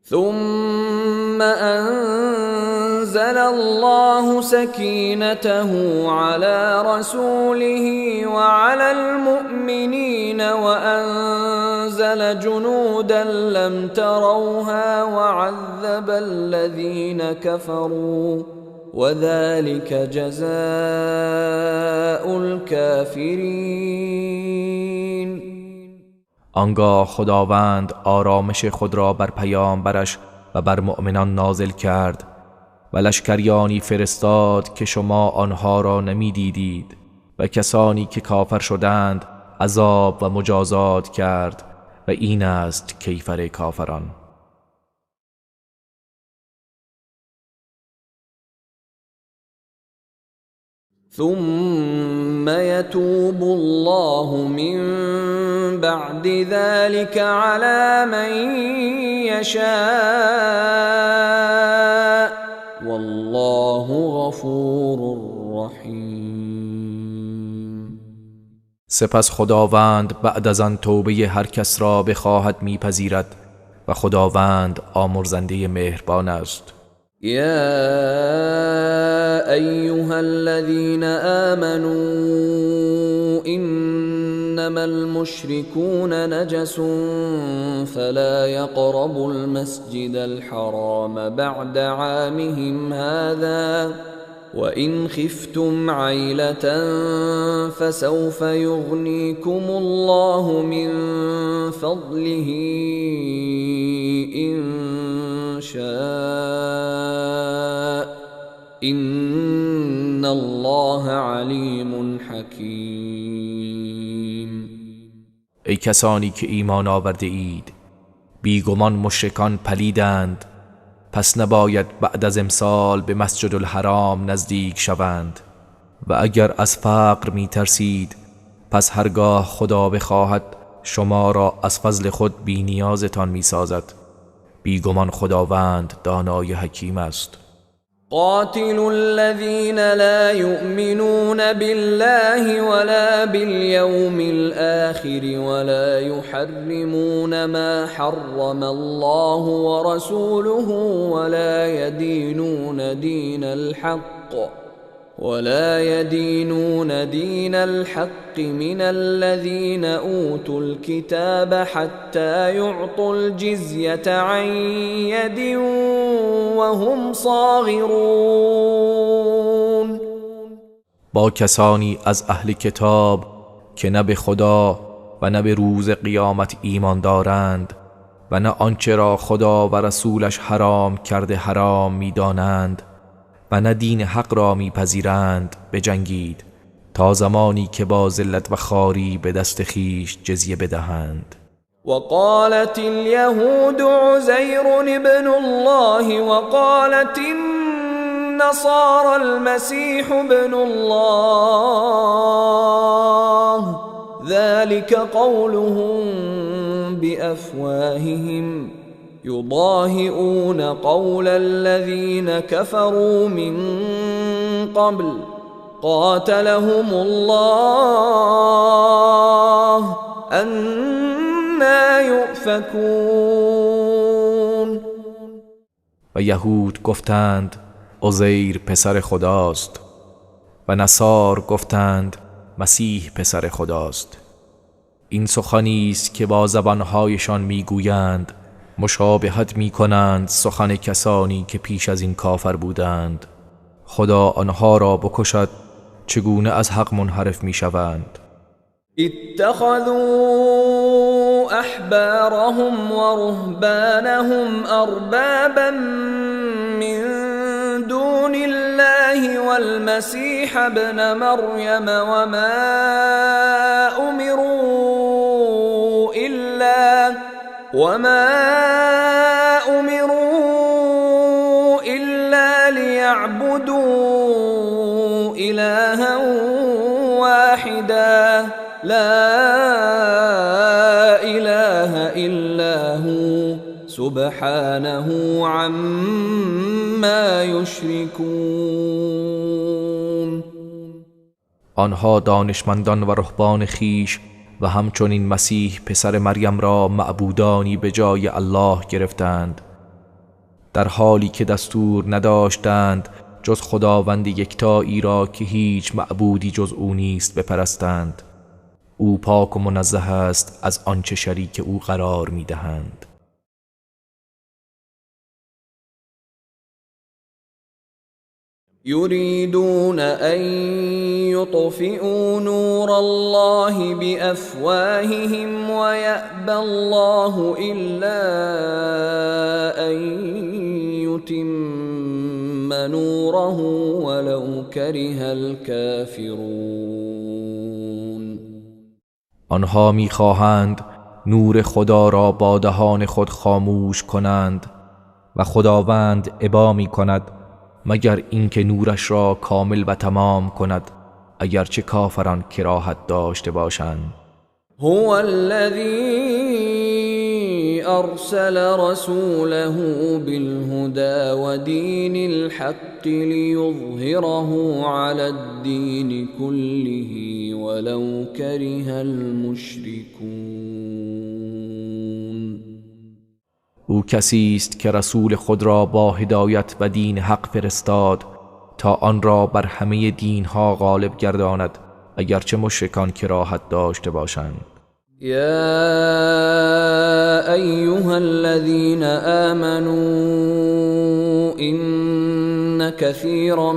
ثم أنزل الله سكينته على رسوله وعلى المؤمنين وأنزل جنودا لم تروها وعذب الذين كفروا وذلك جزاء الكافرين. آنگاه خداوند آرامش خود را بر پیامبرش و بر مؤمنان نازل کرد و لشکریانی فرستاد که شما آنها را نمیدیدید و کسانی که کافر شدند عذاب و مجازات کرد و این است کیفر کافران. ثم يتوب الله من بعد ذلك على من يشاء والله غفور رحیم. سپس خداوند بعد از آن توبه هر کس را بخواهد میپذیرد و خداوند آمرزنده مهربان است. يا أيها الذين آمنوا إنما المشركون نجس فلا يقربوا المسجد الحرام بعد عامهم هذا وإن خفتم عيلة فسوف يغنيكم الله من فضله إن شاء إن الله علیم حکیم. ای کسانی که ایمان آورده اید، بیگمان مشرکان پلیدند، پس نباید بعد از امسال به مسجد الحرام نزدیک شوند. و اگر از فقر می ترسید، پس هرگاه خدا بخواهد شما را از فضل خود بی نیازتان می سازد. بیگمان خداوند دانای حکیم است. قاتلوا الذين لا يؤمنون بالله ولا باليوم الآخر ولا يحرمون ما حرم الله ورسوله ولا يدينون دين الحق من الذين أوتوا الكتاب حتى يعطوا الجزية عن يد وهم صاغرون. با کسانی از اهل کتاب که نه به خدا و نه به روز قیامت ایمان دارند و نه آنچه را خدا و رسولش حرام کرده حرام می‌دانند و نه دین حق را میپذیرند بجنگید تا زمانی که با ذلت و خواری به دست خیش جزیه بدهند. وقالت اليهود عزير ابن الله وقالت النصارى المسيح ابن الله ذلك قولهم بأفواههم يضاهئون قول الذين كفروا من قبل قاتلهم الله أنى يؤفكون. و یهود گفتند عزیر پسر خداست و نصار گفتند مسیح پسر خداست. این سخنی است که با زبانهایشان میگویند، مشابهت می کنند سخن کسانی که پیش از این کافر بودند. خدا آنها را بکشد، چگونه از حق منحرف می شوند. اتخذوا احبارهم ورهبانهم اربابا من دون الله والمسيح ابن مريم وما أمروا إلا ليعبدوا إلها واحدا لا إله إلا هو سبحانه عما يشركون. آنها دانشمندان و رهبان خیش و همچنین مسیح پسر مریم را معبودانی به جای الله گرفتند، در حالی که دستور نداشتند جز خداوند یکتایی را که هیچ معبودی جز او نیست بپرستند. او پاک و منزه است از آنچه شریک او قرار می‌دهند. يريدون أن يطفئوا نور الله بأفواههم ويأبى الله إلا أن يتم نوره ولو كره الكافرون. آنها می‌خواهند نور خدا را با دهان خود خاموش کنند و خداوند ابا می‌کند مگر اینکه نورش را کامل و تمام کند، اگرچه کافران کراهت داشته باشند. هو الذی ارسل رسوله بالهدى ودین الحق لیظهره علی الدین كله ولو کره المشرکون. او کسی است که رسول خود را با هدایت و دین حق فرستاد تا آن را بر همه دینها غالب گرداند، اگرچه مشرکان کراهت داشته باشند. یا ایها الذین آمنوا ان كثیرا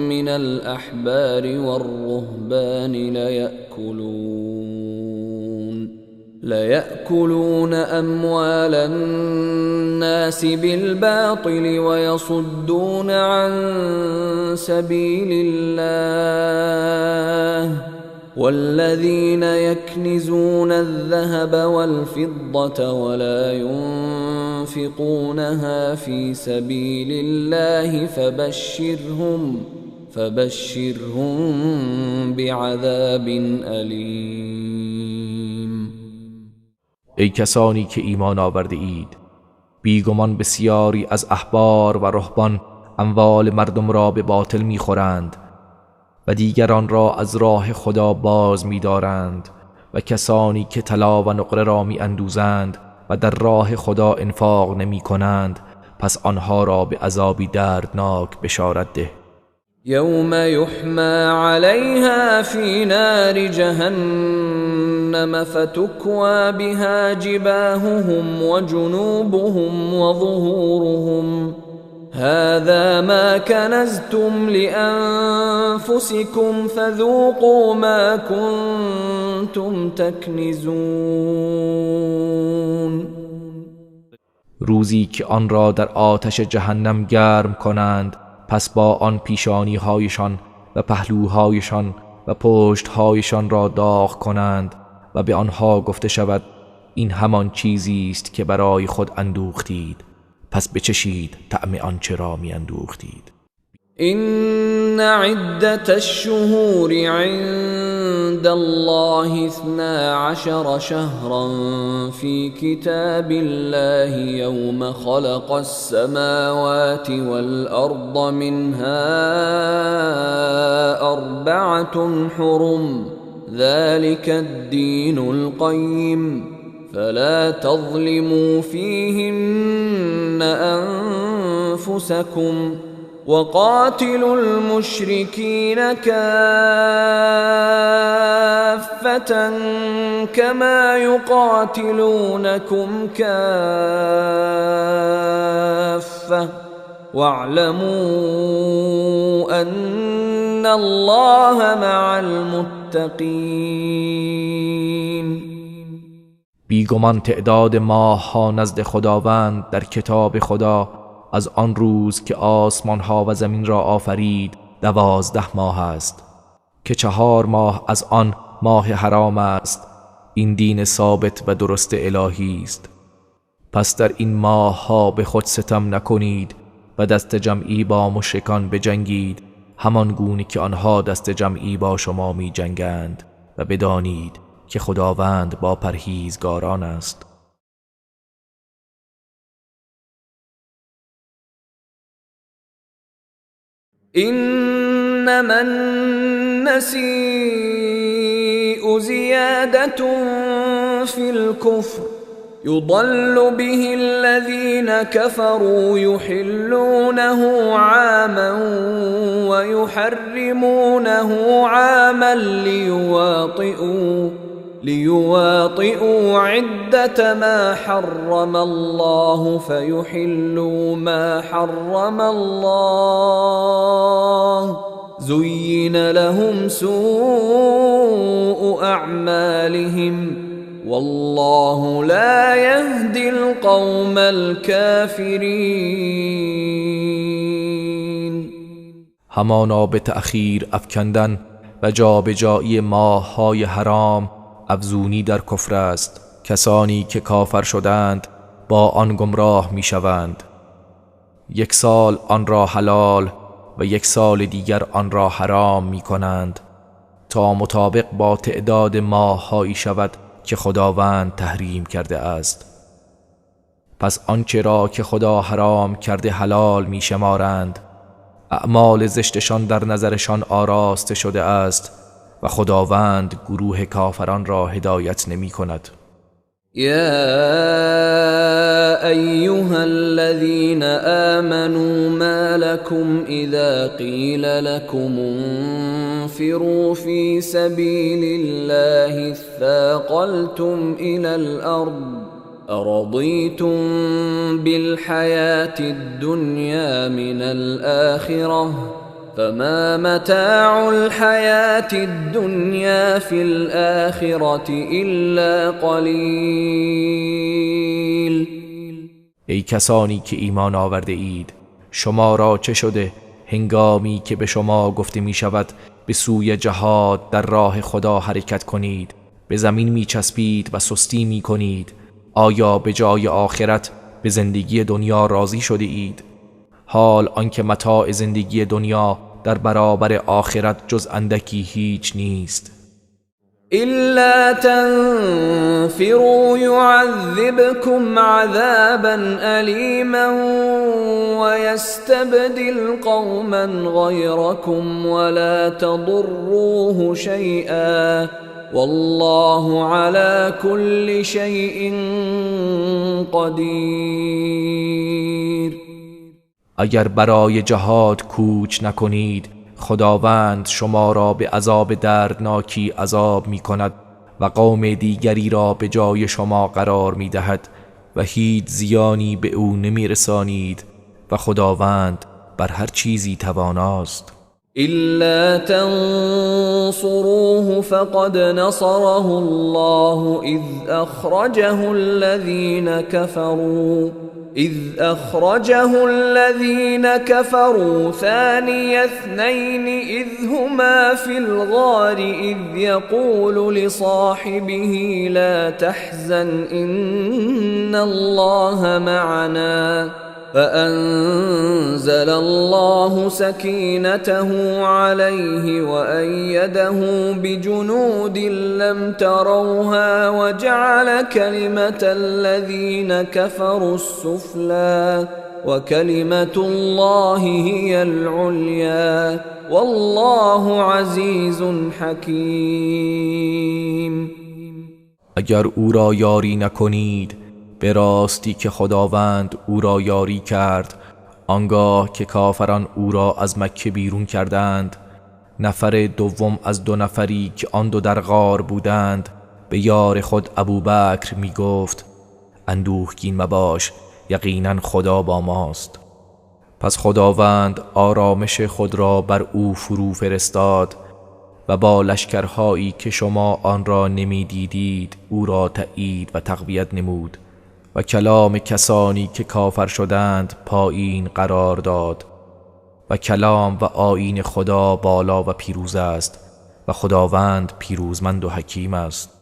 من الاحبار والرهبان ليأكلون أموال الناس بالباطل ويصدون عن سبيل الله والذين يكنزون الذهب والفضة ولا ينفقونها في سبيل الله فبشرهم بعذاب أليم. ای کسانی که ایمان آورده اید، بیگمان بسیاری از احبار و رهبان اموال مردم را به باطل میخورند و دیگران را از راه خدا باز می‌دارند و کسانی که طلا و نقره را می‌اندوزند و در راه خدا انفاق نمی‌کنند، پس آنها را به عذابی دردناک بشارت ده. یوم یحمی علیها فی نار جهنم فتکوی بها جباههم وجنوبهم وظهورهم هذا ما كنزتم لأنفسكم فذوقوا ما كنتم تكنزون. روزی که آن را در آتش جهنم گرم کنند، پس با آن پیشانی هایشان و پهلوهایشان و پشتهایشان را داغ کنند و به آنها گفته شود این همان چیزی است که برای خود اندوختید، پس بچشید طعم آنچه را میاندوختید. إن عدة الشهور عند الله 12 شهرا في كتاب الله يوم خلق السماوات والأرض منها 4 حرم ذلك الدين القيم فلا تظلموا فيهن أنفسكم وقاتلوا المشركين كافة كما يقاتلونكم كافة واعلموا أن الله مع المتقين. بیگمان تعداد ماه ها نزد خداوند در کتاب خدا از آن روز که آسمان ها و زمین را آفرید 12 ماه است که 4 ماه از آن ماه حرام است. این دین ثابت و درست الهی است. پس در این ماه ها به خود ستم نکنید و دست جمعی با مشرکان بجنگید، همان گونه که آنها دست جمعی با شما می جنگند، و بدانید که خداوند با پرهیزگاران است. إنما النسيء زيادة في الكفر يضل به الذين كفروا يحلونه عاما ويحرمونه عاما ليواطئوا عدة ما حرم الله فيحلوا ما حرم الله زين لهم سوء أعمالهم والله لا يهدي القوم الكافرين. همانا به تأخیر افکندن و جابجایی ماه‌های حرام افزونی در کفر است. کسانی که کافر شدند با آن گمراه میشوند. 1 سال آن را حلال و 1 سال دیگر آن را حرام میکنند تا مطابق با تعداد ماه‌هایی شود که خداوند تحریم کرده است. پس آنچه را که خدا حرام کرده حلال میشمارند. اعمال زشتشان در نظرشان آراسته شده است و خداوند گروه کافران را هدایت نمی کند. یا ایها الذین آمنوا ما لكم اذا قیل لكم انفروا فی سبیل الله اثاقلتم الى الارض ارضیتم بالحیاة الدنیا من الآخرة فما متاع الحياة الدنيا في الآخرة إلا قلیل. ای کسانی که ایمان آورده اید، شما را چه شده هنگامی که به شما گفته می شود به سوی جهاد در راه خدا حرکت کنید، به زمین می چسبید و سستی می کنید؟ آیا به جای آخرت به زندگی دنیا راضی شده اید؟ حال آنکه متاع زندگی دنیا در برابر آخرت جز اندکی هیچ نیست. إلا تنفروا يعذبكم عذابا أليما ويستبدل قوما غيركم ولا تضروه شيئا والله على كل شيء قدیر. اگر برای جهاد کوچ نکنید، خداوند شما را به عذاب دردناکی عذاب می کند و قوم دیگری را به جای شما قرار می دهد و هیچ زیانی به او نمی رسانید و خداوند بر هر چیزی تواناست. إلا تنصروه فقد نصره الله إذ أخرجه الذين كفروا ثاني اثنين إذ هما في الغار إذ يقول لصاحبه لا تحزن إن الله معنا فأنزل الله سكينته عليه وأيده بجنود لم تروها وجعل كلمة الذين كفروا السفلى وكلمة الله هي العليا والله عزيز حكيم. اگر او را یاری نکنید، به راستی که خداوند او را یاری کرد آنگاه که کافران او را از مکه بیرون کردند. نفر دوم از دو نفری که آن دو در غار بودند به یار خود ابوبکر می گفت اندوهگین مباش، یقینا خدا با ماست. پس خداوند آرامش خود را بر او فرو فرستاد و با لشکرهایی که شما آن را نمی دیدید او را تأیید و تقویت نمود و کلام کسانی که کافر شدند پایین قرار داد و کلام و آیین خدا بالا و پیروز است و خداوند پیروزمند و حکیم است.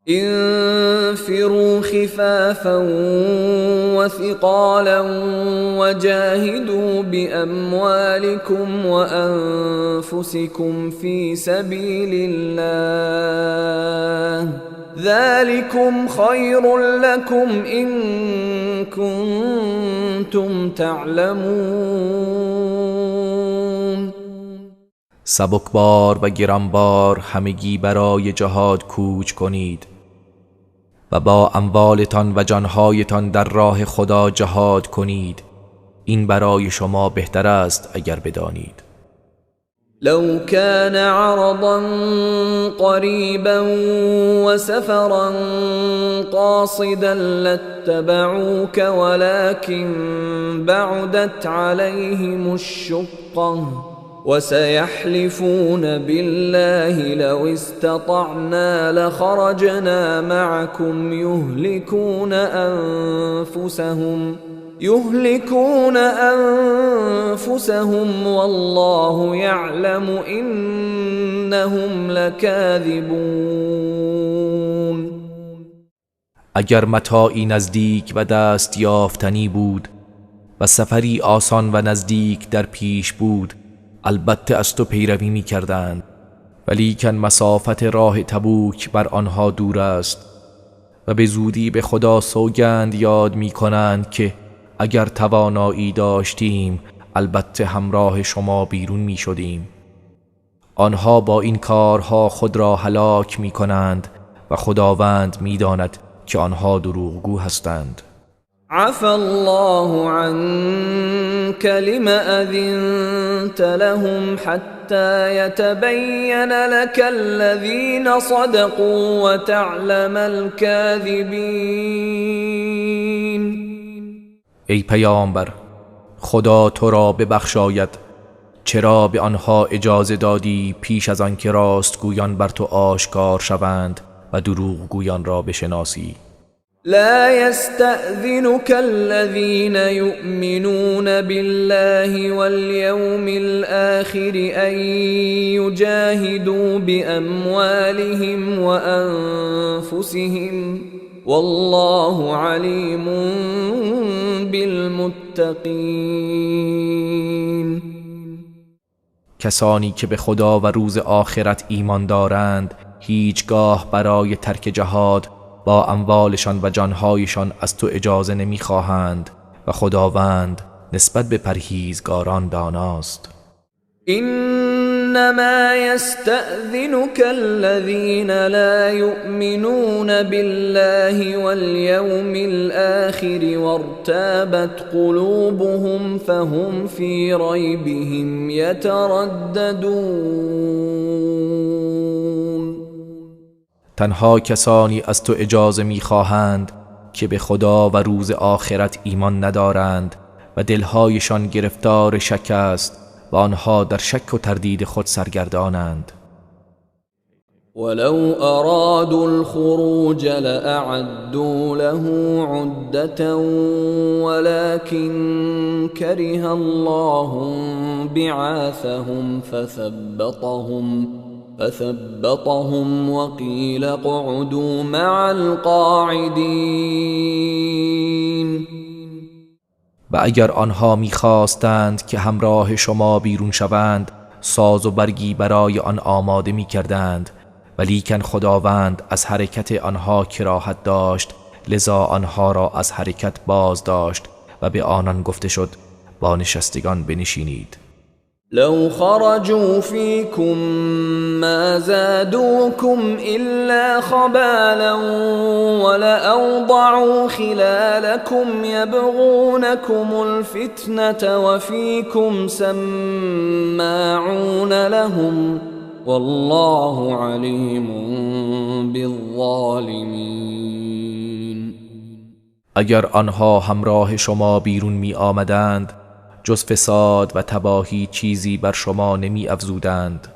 انفروا خفافا وثقالا وجاهدوا بأموالكم وأنفسكم في سبيل الله ذلكم خير لكم إن كنتم تعلمون. سبکبار و گرانبار همگی برای جهاد کوچ کنید و با اموالتان و جانهایتان در راه خدا جهاد کنید، این برای شما بهتر است اگر بدانید. لو كان عرضا قريبا وسفرا قاصدا لاتبعوك ولكن بعدت عليهم الشقة وسيحلفون بالله لو استطعنا لخرجنا معكم يهلكون أنفسهم والله يعلم إنهم لكاذبون. اگر متاعی نزدیک و دست یافتنی بود و سفری آسان و نزدیک در پیش بود، البته از تو پیروی می کردند، ولیکن مسافت راه تبوک بر آنها دور است و به زودی به خدا سوگند یاد می کنند که اگر توانایی داشتیم البته همراه شما بیرون می شدیم. آنها با این کارها خود را هلاک می کنند و خداوند می داند که آنها دروغگو هستند. عفا الله عنك لم أذنت لهم حتى يتبين لك الذين صدقوا وتعلم الكاذبين. ای پیامبر، خدا تو را ببخشاید، چرا به آنها اجازه دادی پیش از آنکه راستگویان بر تو آشکار شوند و دروغگویان را بشناسی؟ لا يستأذنك الذين يؤمنون بالله واليوم الآخر أن يجاهدوا بأموالهم وأنفسهم والله عليم بالمتقين. کسانی که به خدا و روز آخرت ایمان دارند هیچگاه برای ترک جهاد با اموالشان و جانهایشان از تو اجازه نمیخواهند و خداوند نسبت به پرهیزگاران داناست. انما يستأذنك الذين لا يؤمنون بالله واليوم الآخر وارتابت قلوبهم فهم في ريبهم يترددون. تنها کسانی از تو اجازه میخواهند که به خدا و روز آخرت ایمان ندارند و دلهایشان گرفتار شک است و آنها در شک و تردید خود سرگردانند. ولو ارادوا الخروج لأعدوا له عدة ولكن كره الله بعاثهم فثبطهم وقيل اقعدوا مع القاعدين. و اگر آنها می‌خواستند که همراه شما بیرون شوند ساز و برگی برای آن آماده می‌کردند، ولیکن خداوند از حرکت آنها کراهت داشت، لذا آنها را از حرکت باز داشت و به آنان گفته شد با نشستگان بنشینید. لو خرجوا فيكم ما زادوكم إلا خبالا ولأوضعوا خلالكم يبغونكم الفتنة وفيكم سماعون لهم والله عليم بالظالمين. اگر آنها همراه شما بیرون می آمدند جز فساد و تباهی چیزی بر شما نمی افزودند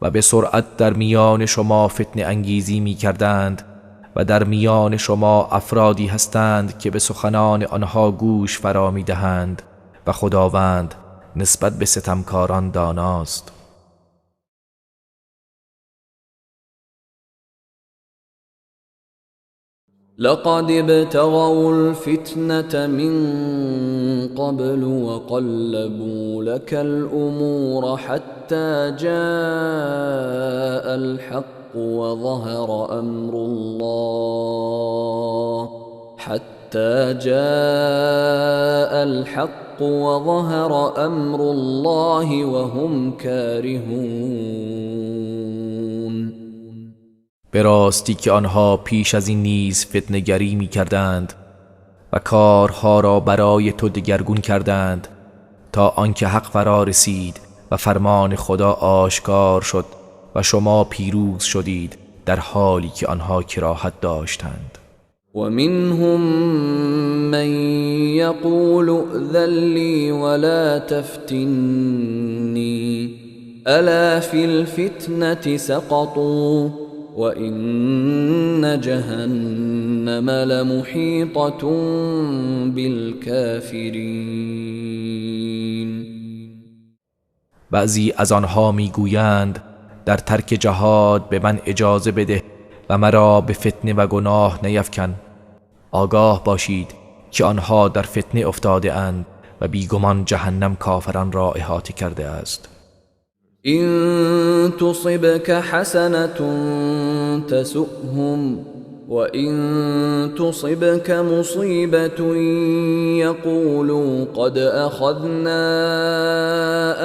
و به سرعت در میان شما فتنه انگیزی می کردند و در میان شما افرادی هستند که به سخنان آنها گوش فرا می دهند و خداوند نسبت به ستمکاران داناست. لقد ابتغوا الفتنة من قبل وقلبوا لك الأمور حتى جاء الحق وظهر أمر الله حتى جاء الحق وظهر أمر الله وهم كارهون. به راستی که آنها پیش از این نیز فتنه‌گری می کردند و کارها را برای تو دگرگون کردند تا آنکه حق فرا رسید و فرمان خدا آشکار شد و شما پیروز شدید در حالی که آنها کراهت داشتند. و منهم من یقول ائذن لی ولا تفتنی الا فی الفتنة سقطوا وَإِنَّ جَهَنَّمَ لَمُحِيطَةٌ بِالْكَافِرِينَ. بعضی از آنها میگویند در ترک جهاد به من اجازه بده و مرا به فتنه و گناه نیفکن. آگاه باشید که آنها در فتنه افتاده اند و بیگمان جهنم کافران را احاطه کرده است. إن تصبك حسنة تسؤهم وإن تصبك مصيبة يقولوا قد أخذنا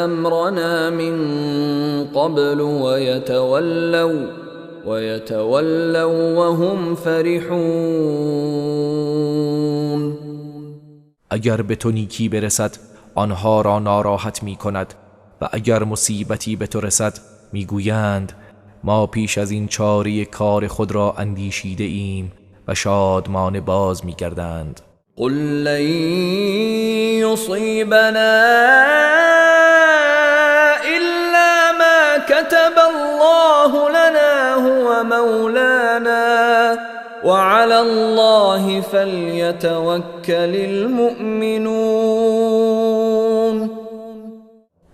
أمرنا من قبل ويتولوا وهم فرحون. اگر به تو نیکی برسد آنها را ناراحت می کند و اگر مصیبتی به تو رسد میگویند ما پیش از این چاره کار خود را اندیشیده ایم و شادمانه باز میگردند. قل لن يصيبنا إلا ما كتب الله لنا هو مولانا وعلى الله فليتوكل المؤمنون.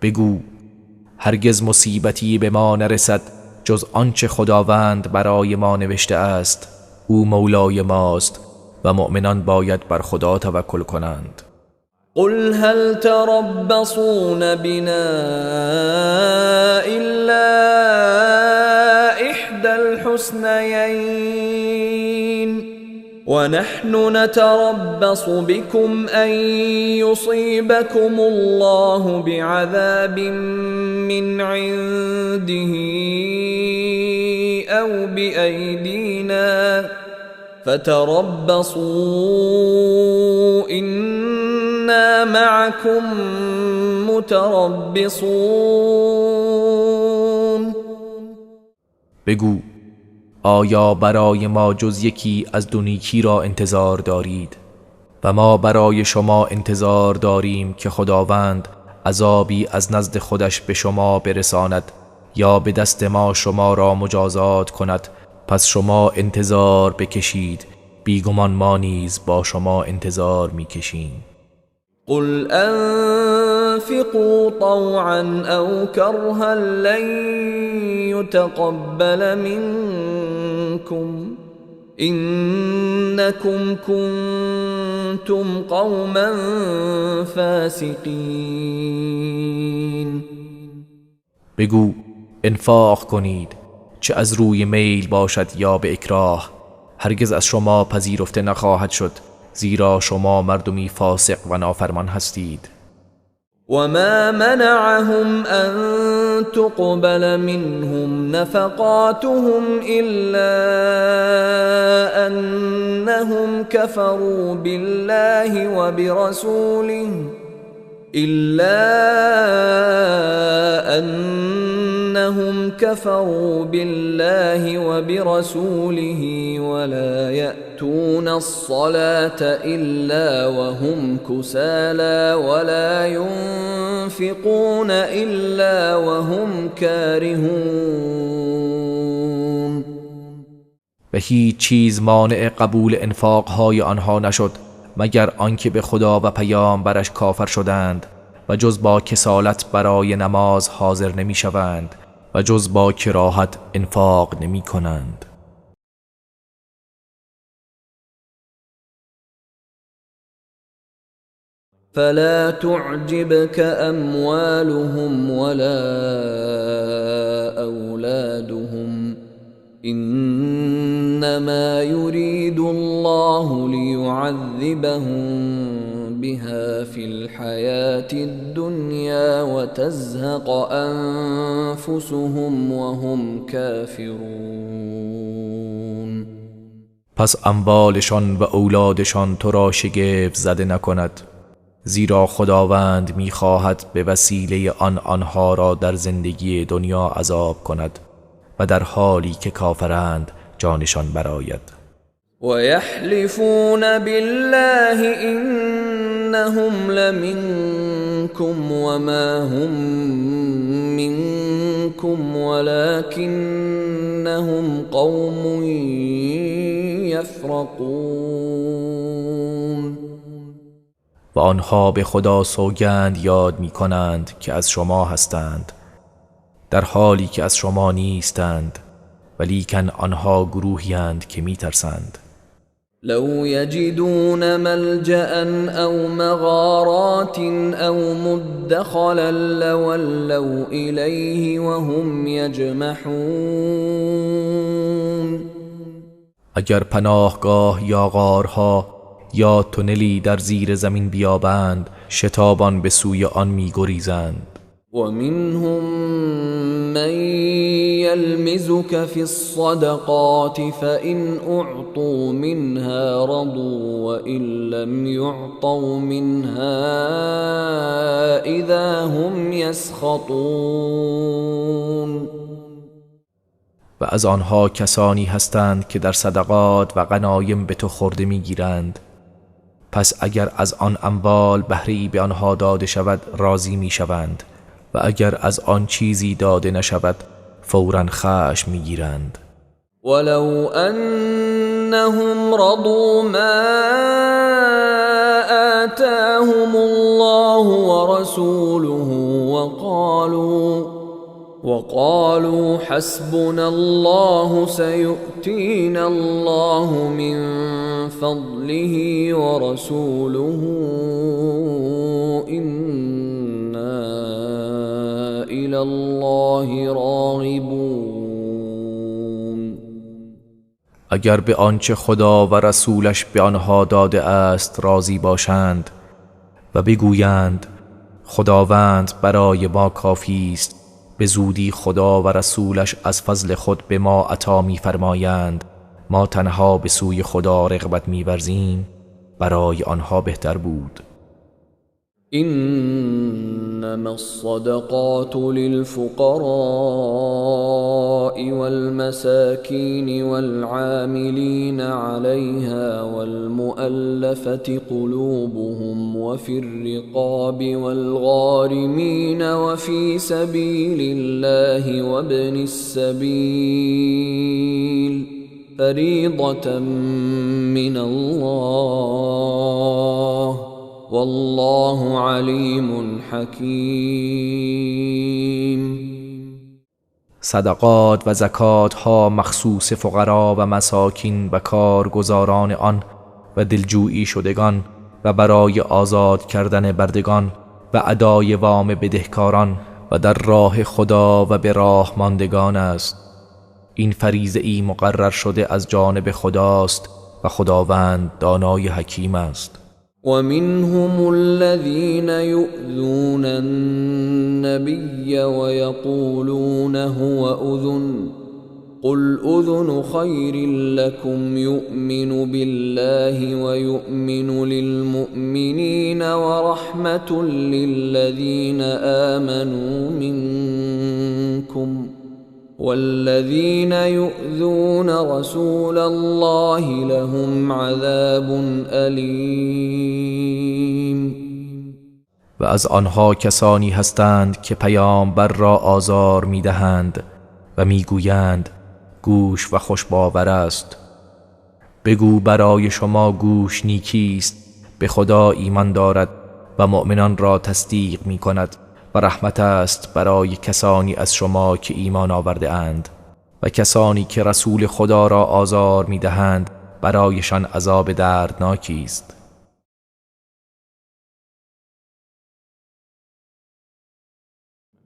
بگو هرگز مصیبتی به ما نرسد جز آنچه خداوند برای ما نوشته است. او مولای ماست و مؤمنان باید بر خدا توکل کنند. قل هل تربصون بنا إلا إحدى الحسنيين ونحن نتربص بكم أن يصيبكم الله بعذاب من عنده أو بأيدينا فتربصوا إنا معكم متربصون. بگو آیا برای ما جز یکی از دو نیکی را انتظار دارید و ما برای شما انتظار داریم که خداوند عذابی از نزد خودش به شما برساند یا به دست ما شما را مجازات کند، پس شما انتظار بکشید، بیگمان ما نیز با شما انتظار میکشیم. قل انفقوا طوعا او کرها لن يتقبل منكم انكم كنتم قوما فاسقین. بگو انفاق کنید، چه از روی میل باشد یا به اکراه، هرگز از شما پذیرفته نخواهد شد، زیرا شما مردمی فاسق و نافرمان هستید. و ما منعهم ان تقبل منهم نفقاتهم الا انهم كفروا بالله وبرسوله إلا أنهم كفروا بالله وبرسوله ولا يأتون الصلاة إلا وهم كسالى ولا ينفقون إلا وهم كارهون. و هیچ چیز مانع قبول انفاقهای آنها نشد مگر آنکه به خدا و پیامبرش کافر شدند و جز با کسالت برای نماز حاضر نمی شوند و جز با کراهت انفاق نمی کنند. فلا تعجبك أموالهم ولا أولادهم إنما يريد الله ليعذبهم بها في الحياة الدنيا وتزهق أنفسهم وهم كافرون. پس اموالشان و اولادشان تو را شگفت زده نکند، زیرا خداوند می‌خواهد به وسیله آن آنها را در زندگی دنیا عذاب کند و در حالی که کافرند جانشان براید. و یحلفون بالله انهم لمنکم وما هم منکم ولکنهم قوم یفرقون. و آنها به خدا سوگند یاد می کنند که از شما هستند، در حالی که از شما نیستند، ولیکن آنها گروهی اند که می ترسند. لو یجدون ملجأ او مغارات او مدخلا لولوا الیه وهم یجمحون. اگر پناهگاه یا غارها یا تونلی در زیر زمین بیابند، شتابان به سوی آن می‌گریزند. ومنهم من يلمزك في الصدقات فإن أعطوا منها رضوا وإن لم يعطوا منها إذا هم يسخطون. و از آنها کسانی هستند که در صدقات و غنایم به تو خورده میگیرند، پس اگر از آن اموال بهره‌ای به آنها داده شود راضی می شوند و اگر از آن چیزی داده نشود فوراً خشم می گیرند. ولو انهم رضوا ما آتاهم الله ورسوله وقالوا حسبنا الله سيؤتينا الله من فضله ورسوله إنا إلى الله راغبون. اگر به آنچه خدا و رسولش به آنها داده است راضی باشند و بگویند خداوند برای ما کافی است، به زودی خدا و رسولش از فضل خود به ما عطا می‌فرمایند، ما تنها به سوی خدا رغبت می‌ورزیم، برای آنها بهتر بود. انما الصدقات للفقراء والمساكين والعاملين عليها والمؤلفة قلوبهم وفي الرقاب والغارمين وفي سبيل الله وابن السبيل فريضة من الله والله علیم حکیم. صدقات و زکات ها مخصوص فقرا و مساکین و کارگزاران آن و دلجویی شدگان و برای آزاد کردن بردگان و ادای وام بدهکاران و در راه خدا و به راه ماندگان است. این فریضه ای مقرر شده از جانب خداست و خداوند دانای حکیم است. ومنهم الذين يؤذون النبي ويقولون هو أذن قل أذن خير لكم يؤمن بالله ويؤمن للمؤمنين ورحمة للذين آمنوا منكم والذين يؤذون رسول الله لهم عذاب أليم. و از آنها کسانی هستند که پیامبر را آزار می‌دهند و می‌گویند گوش و خوش باور است. بگو برای شما گوش نیکی است، به خدا ایمان دارد و مؤمنان را تصدیق می‌کند و رحمت است برای کسانی از شما که ایمان آورده اند. و کسانی که رسول خدا را آزار می‌دهند برایشان عذاب دردناکی است.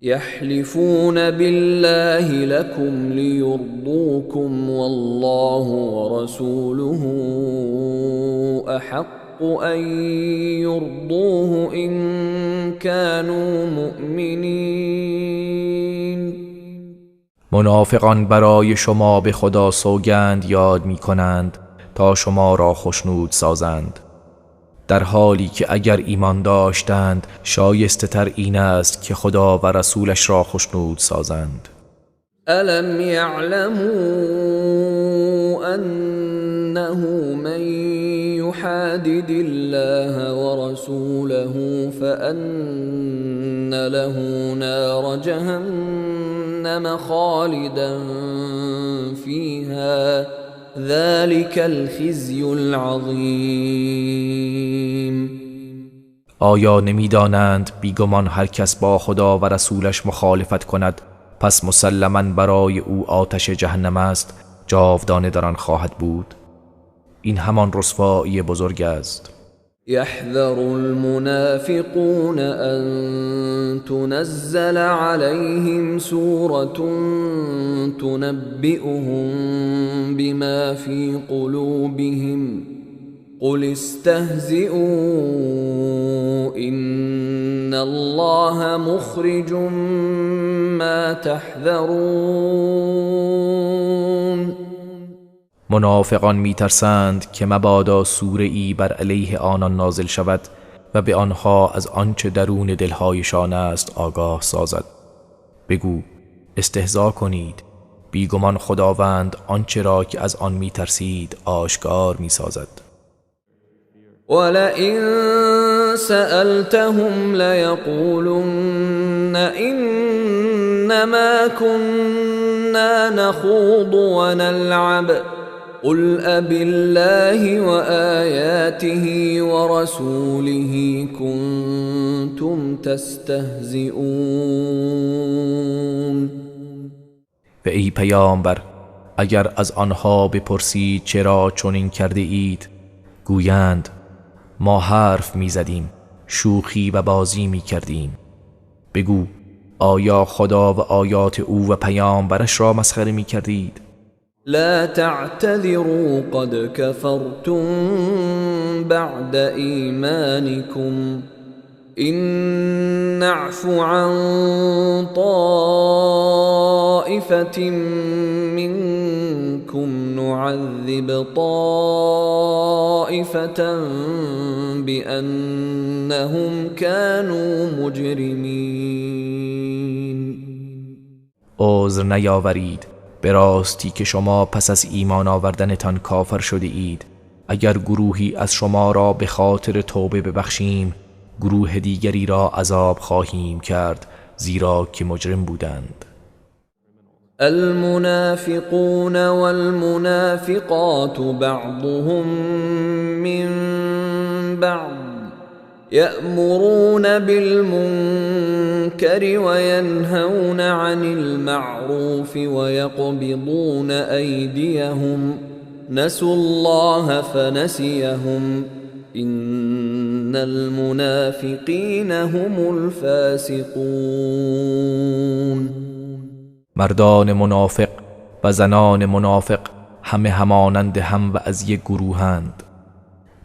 یحلفون بالله لكم لیرضوکم والله ورسوله احق أن يرضوه إن كانوا مؤمنین. منافقان برای شما به خدا سوگند یاد می کنند تا شما را خشنود سازند، در حالی که اگر ایمان داشتند شایسته تر این است که خدا و رسولش را خشنود سازند. ألم يعلموا أنه من يحادد الله ورسوله فأن له نار جهنم خالدا فيها ذلك الخزي العظیم. آیا نمی‌دانند بیگمان هر کس با خدا و رسولش مخالفت کند پس مسلماً برای او آتش جهنم است، جاودانه در آن خواهد بود؟ این همان رسوایی بزرگ است. یحذر المنافقون ان تنزل عليهم سورة تنبئهم بما في قلوبهم قل استهزئوا إن الله مخرج ما تحذرون. منافقان میترسند که مبادا سوره ای بر علیه آنان نازل شود و به آنها از آنچه درون دلهایشان است آگاه سازد. بگو استهزا کنید، بیگمان خداوند آنچه را که از آن میترسید آشکار میسازد. ولئن سألتهم ليقولن إنما كنا نخوض ونلعب قل أبالله وآياته ورسوله كنتم تستهزئون. و ای پیامبر، اگر از آنها بپرسی چرا چنین کرده اید، گویند ما حرف میزدیم، شوخی و بازی میکردیم. بگو آیا خدا و آیات او و پیامبرش را مسخره میکردید؟ لا تعتذروا قد كفرتم بعد ایمانكم إن نعف عن طائفة منكم نعذب طائفة بأنهم كانوا مجرمين. عذر نیاورید، به راستی که شما پس از ایمان آوردنتان کافر شده اید. اگر گروهی از شما را به خاطر توبه ببخشیم، گروه دیگری را عذاب خواهیم کرد، زیرا که مجرم بودند. المنافقون والمنافقات بعضهم من بعض يأمرون بالمنكر وينهون عن المعروف ويقبضون أيديهم نسوا الله فنسيهم إن المنافقين هم الفاسقون. مردان منافق و زنان منافق همه همانند هم و از یک گروهند.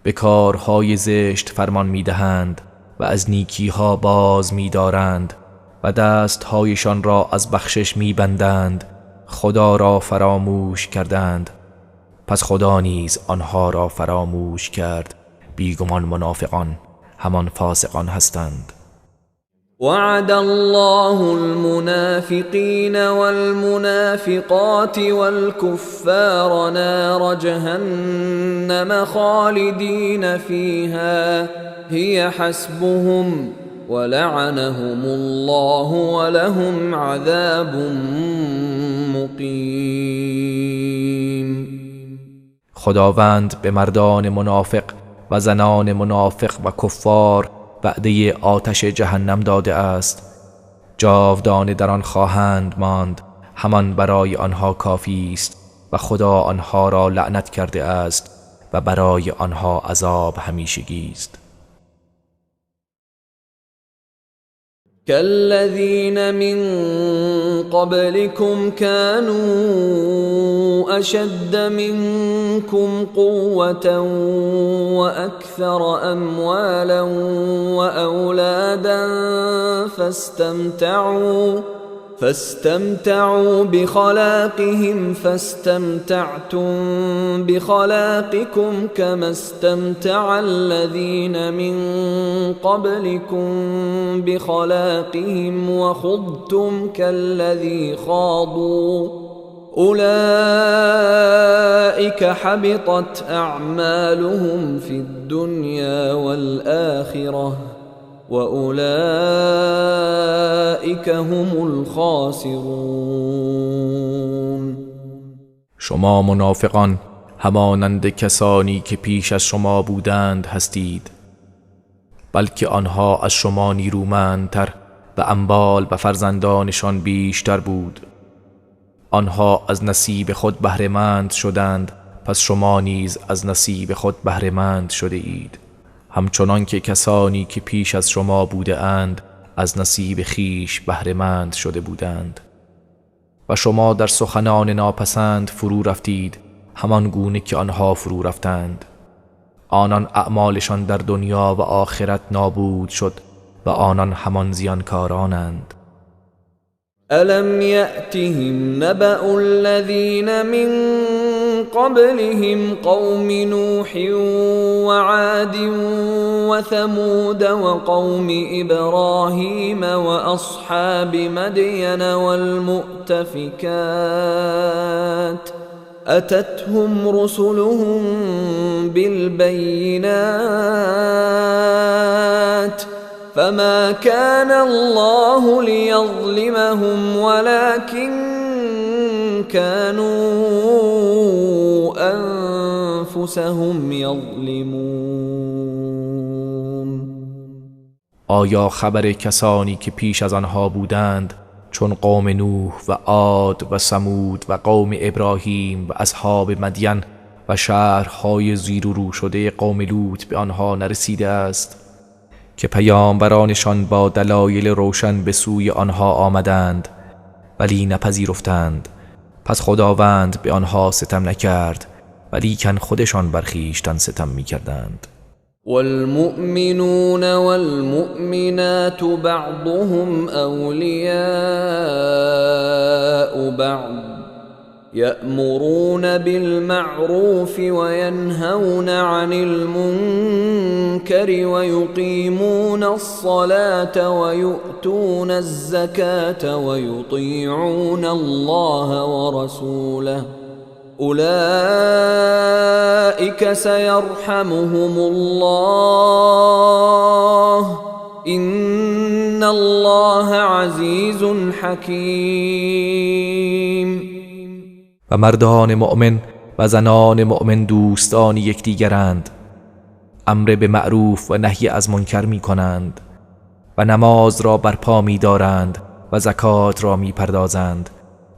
به کارهای زشت فرمان میدهند و از نیکیها باز میدارند و دستهایشان را از بخشش میبندند. خدا را فراموش کردند، پس خدا نیز آنها را فراموش کرد. بیگمان منافقان همان فاسقان هستند. وعد الله المنافقين والمنافقات والكفار نار جهنم خالدين فيها هي حسبهم ولعنهم الله ولهم عذاب مقیم. خداوند به مردان منافق و زنان منافق و کفار وعده آتش جهنم داده است. جاودانه در آن خواهند ماند، همان برای آنها کافی است و خدا آنها را لعنت کرده است و برای آنها عذاب همیشگی است. كالذين من قبلكم كانوا أشد منكم قوة وأكثر أموالا وأولادا فاستمتعوا بخلاقهم فاستمتعتم بخلاقكم كما استمتع الذين من قبلكم بخلاقهم وخضتم كالذي خاضوا أولئك حبطت أعمالهم في الدنيا والآخرة وأولئك هم الخاسرون. شما منافقان همانند کسانی که پیش از شما بودند هستید، بلکه آنها از شما نیرومندتر و اموال و فرزندانشان بیشتر بود. آنها از نصیب خود بهره‌مند شدند، پس شما نیز از نصیب خود بهره‌مند شده اید، همچنان که کسانی که پیش از شما بوده اند از نصیب خیش بهره‌مند شده بودند. و شما در سخنان ناپسند فرو رفتید، همان گونه که آنها فرو رفتند. آنان اعمالشان در دنیا و آخرت نابود شد و آنان همان زیانکارانند. ألم يأتهم نبأ الذين من قبلهم قوم نوح وعاد وثمود وقوم إبراهيم وأصحاب مدين والمؤتفكات أتتهم رسلهم بالبينات فما كان الله ليظلمهم ولكن كانوا أنفسهم يظلمون. آیا خبر کسانی که پیش از آنها بودند چون قوم نوح و عاد و ثمود و قوم ابراهیم و اصحاب مدین و شهرهای زیر و رو شده قوم لوط به آنها نرسیده است که پیامبرانشان با دلایل روشن به سوی آنها آمدند ولی نپذیرفتند؟ پس خداوند به آنها ستم نکرد ولیکن خودشان بر خویشتن ستم میکردند. والمؤمنون والمؤمنات بعضهم أولياء بعض يأمرون بالمعروف وينهون عن المنكر ويقيمون الصلاة ويؤتون الزكاة ويطيعون الله ورسوله أولئك سيرحمهم الله إن الله عزيز حكيم. و مردان مؤمن و زنان مؤمن دوستان یکدیگرند، امر به معروف و نهی از منکر می کنند و نماز را برپا می دارند و زکات را می پردازند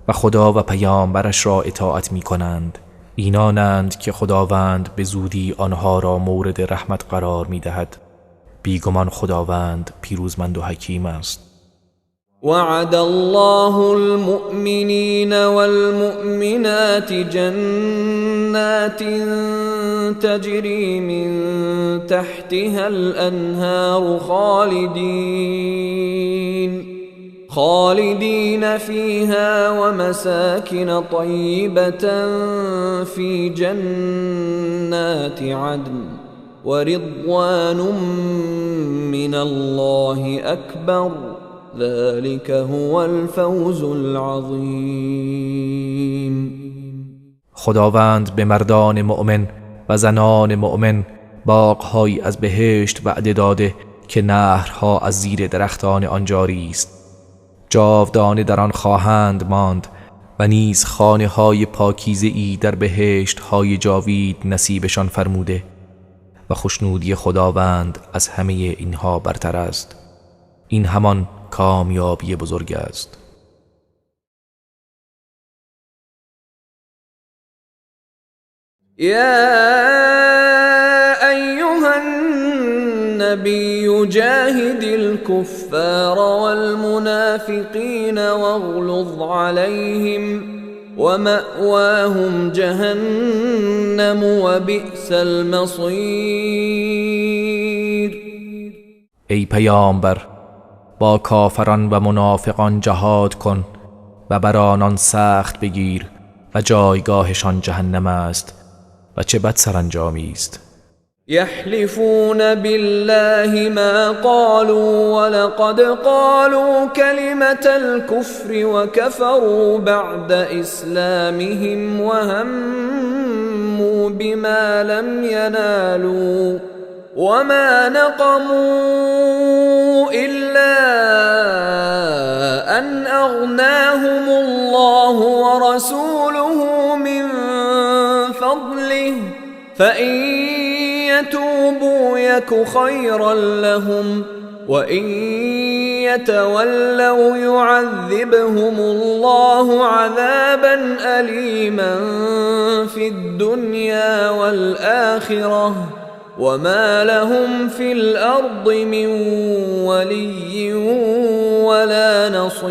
و خدا و پیامبرش را اطاعت می کنند. اینانند که خداوند به زودی آنها را مورد رحمت قرار می دهد. بیگمان خداوند پیروزمند و حکیم است. وعد الله المؤمنین والمؤمنات جنات تجری من تحتها الانهار خالدین فيها ومساكن طيبة في جنات عدن ورضوان من الله أكبر ذلك هو الفوز العظیم. خداوند به مردان مؤمن و زنان مؤمن باغ‌هایی از بهشت وعده داده که نهرها از زیر درختان آن جاری است، جاودانه در آن خواهند ماند و نیز خانه‌های پاکیزه‌ای در بهشت‌های جاوید نصیبشان فرموده و خوشنودی خداوند از همه اینها برتر است. این همان کامیابی بزرگ است. یا ایها النبی جاهد الكفار والمنافقین واغلظ عليهم ومأواهم جهنم وبئس المصیر. ای پیامبر، با کافران و منافقان جهاد کن و بر آنان سخت بگیر و جایگاهشان جهنم است و چه بد سرانجامی است. یحلفون بالله ما قالوا ولقد قالوا كلمة الكفر وكفروا بعد إسلامهم وهموا بما لم ينالوا وما نقموا إلا أن أغناهم الله ورسوله من فضله فإن يتوبوا يك خيرا لهم وإن يتولوا يعذبهم الله عذابا أليما في الدنيا والآخرة وما لهم في الأرض من ولي ولا نصير.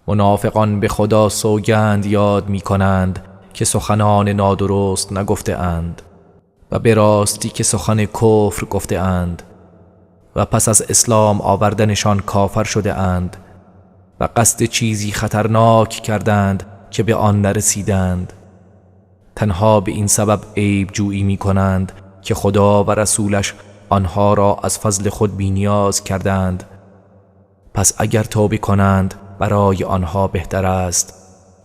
منافقان به خدا سوگند یاد می کنند که سخنان نادرست نگفته اند و به راستی که سخن کفر گفته اند و پس از اسلام آوردنشان کافر شده اند و قصد چیزی خطرناک کردند که به آن نرسیدند. تنها به این سبب عیب جویی می کنند که خدا و رسولش آنها را از فضل خود بی نیاز کردند. پس اگر توبه کنند برای آنها بهتر است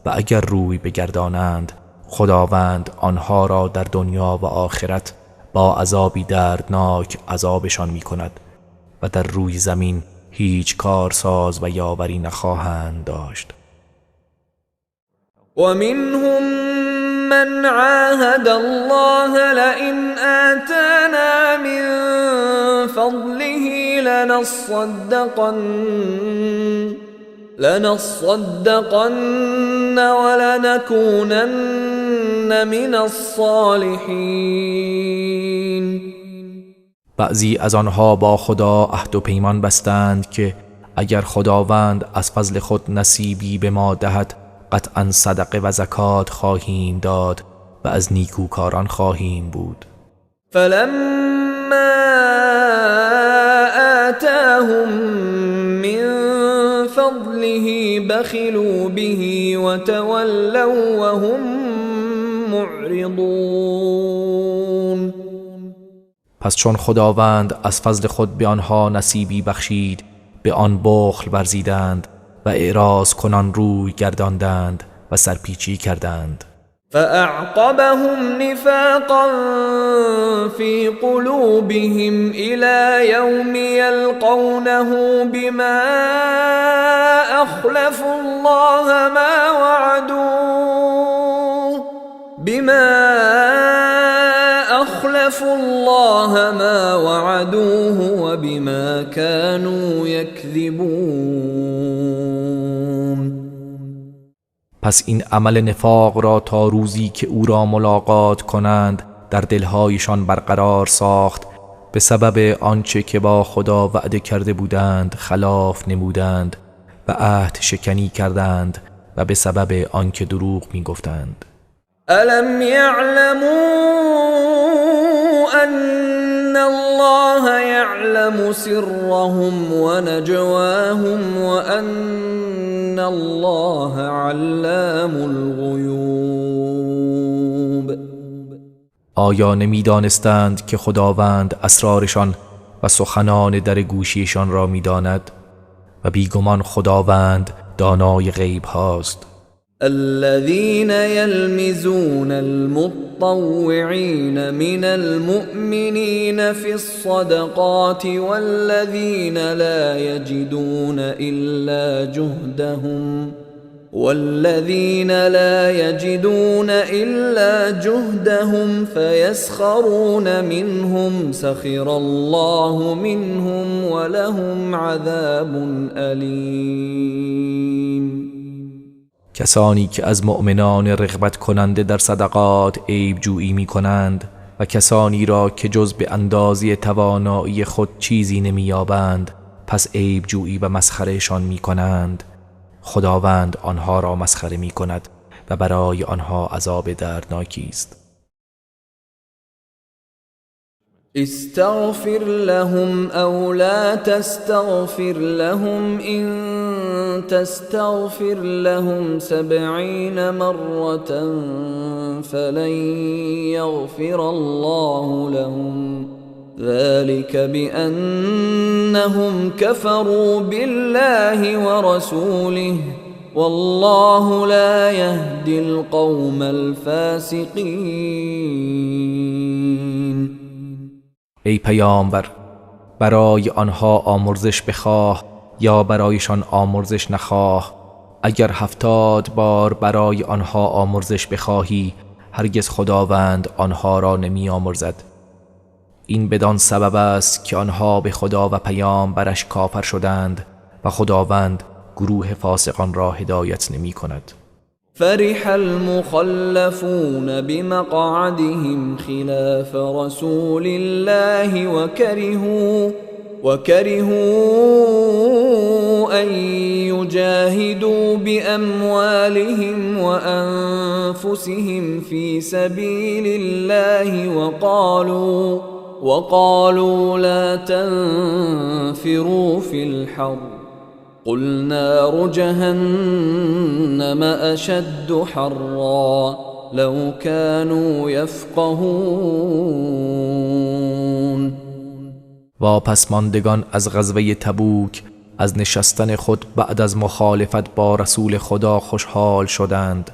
و اگر روی بگردانند خداوند آنها را در دنیا و آخرت با عذابی دردناک عذابشان می کند و در روی زمین هیچ کارساز و یاوری نخواهند داشت. ومنهم من عاهد الله لئن آتانا من فضله لنصدقن ولنكونن من الصالحین. بعضی از آنها با خدا عهد و پیمان بستند که اگر خداوند از فضل خود نصیبی به ما دهد قطعا صدقه و زکات خواهیم داد و از نیکوکاران خواهیم بود. فلما آتاهم من فضله بخلوا به وتولوا وهم معرضون. پس چون خداوند از فضل خود به آنها نصیبی بخشید به آن بخل ورزیدند و اعراض کنان روی گرداندند و سرپیچی کردند. فأعقبهم نفاقا في قلوبهم إلى يوم يلقونه بما أخلفوا الله ما وعدوه وبما كانوا يكذبون. پس این عمل نفاق را تا روزی که او را ملاقات کنند در دلهایشان برقرار ساخت، به سبب آنچه که با خدا وعده کرده بودند خلاف نمودند و عهد شکنی کردند و به سبب آنکه دروغ می‌گفتند. ألم يعلموا أن الله يعلم سرهم ونجواهم وأن الله علام الغیوب. آیا نمی‌دانستند که خداوند اسرارشان و سخنان در گوشیشان را می‌داند و بیگمان خداوند دانای غیب هاست. الذين يلمزون المطوعين من المؤمنين في الصدقات والذين لا يجدون إلا جهدهم فيسخرون منهم سخر الله منهم ولهم عذاب أليم. کسانی که از مؤمنان رغبت کننده در صدقات عیب جویی می کنند و کسانی را که جز به اندازه توانایی خود چیزی نمی یابند پس عیب جویی و مسخرهشان می کنند، خداوند آنها را مسخره می کند و برای آنها عذاب دردناکی است. استغفر لهم او لا تستغفر لهم ان تستغفر لهم 70 مرة فلن يغفر الله لهم ذلك بأنهم كفروا بالله ورسوله والله لا يهدي القوم الفاسقين. ای پیامبر، برای آنها آمرزش بخواه یا برایشان آمرزش نخواه، اگر 70 بار برای آنها آمرزش بخواهی هرگز خداوند آنها را نمی آمرزد. این بدان سبب است که آنها به خدا و پیامبرش کافر شدند و خداوند گروه فاسقان را هدایت نمی کند. فرح المخلفون بمقعدهم خلاف رسول الله وكرهوا أن يجاهدوا بأموالهم وأنفسهم في سبيل الله وقالوا لا تنفروا في الحر قل نار جهنم أشد حرا لو كانوا يفقهون. واپسماندگان از غزوه تبوک از نشستن خود بعد از مخالفت با رسول خدا خوشحال شدند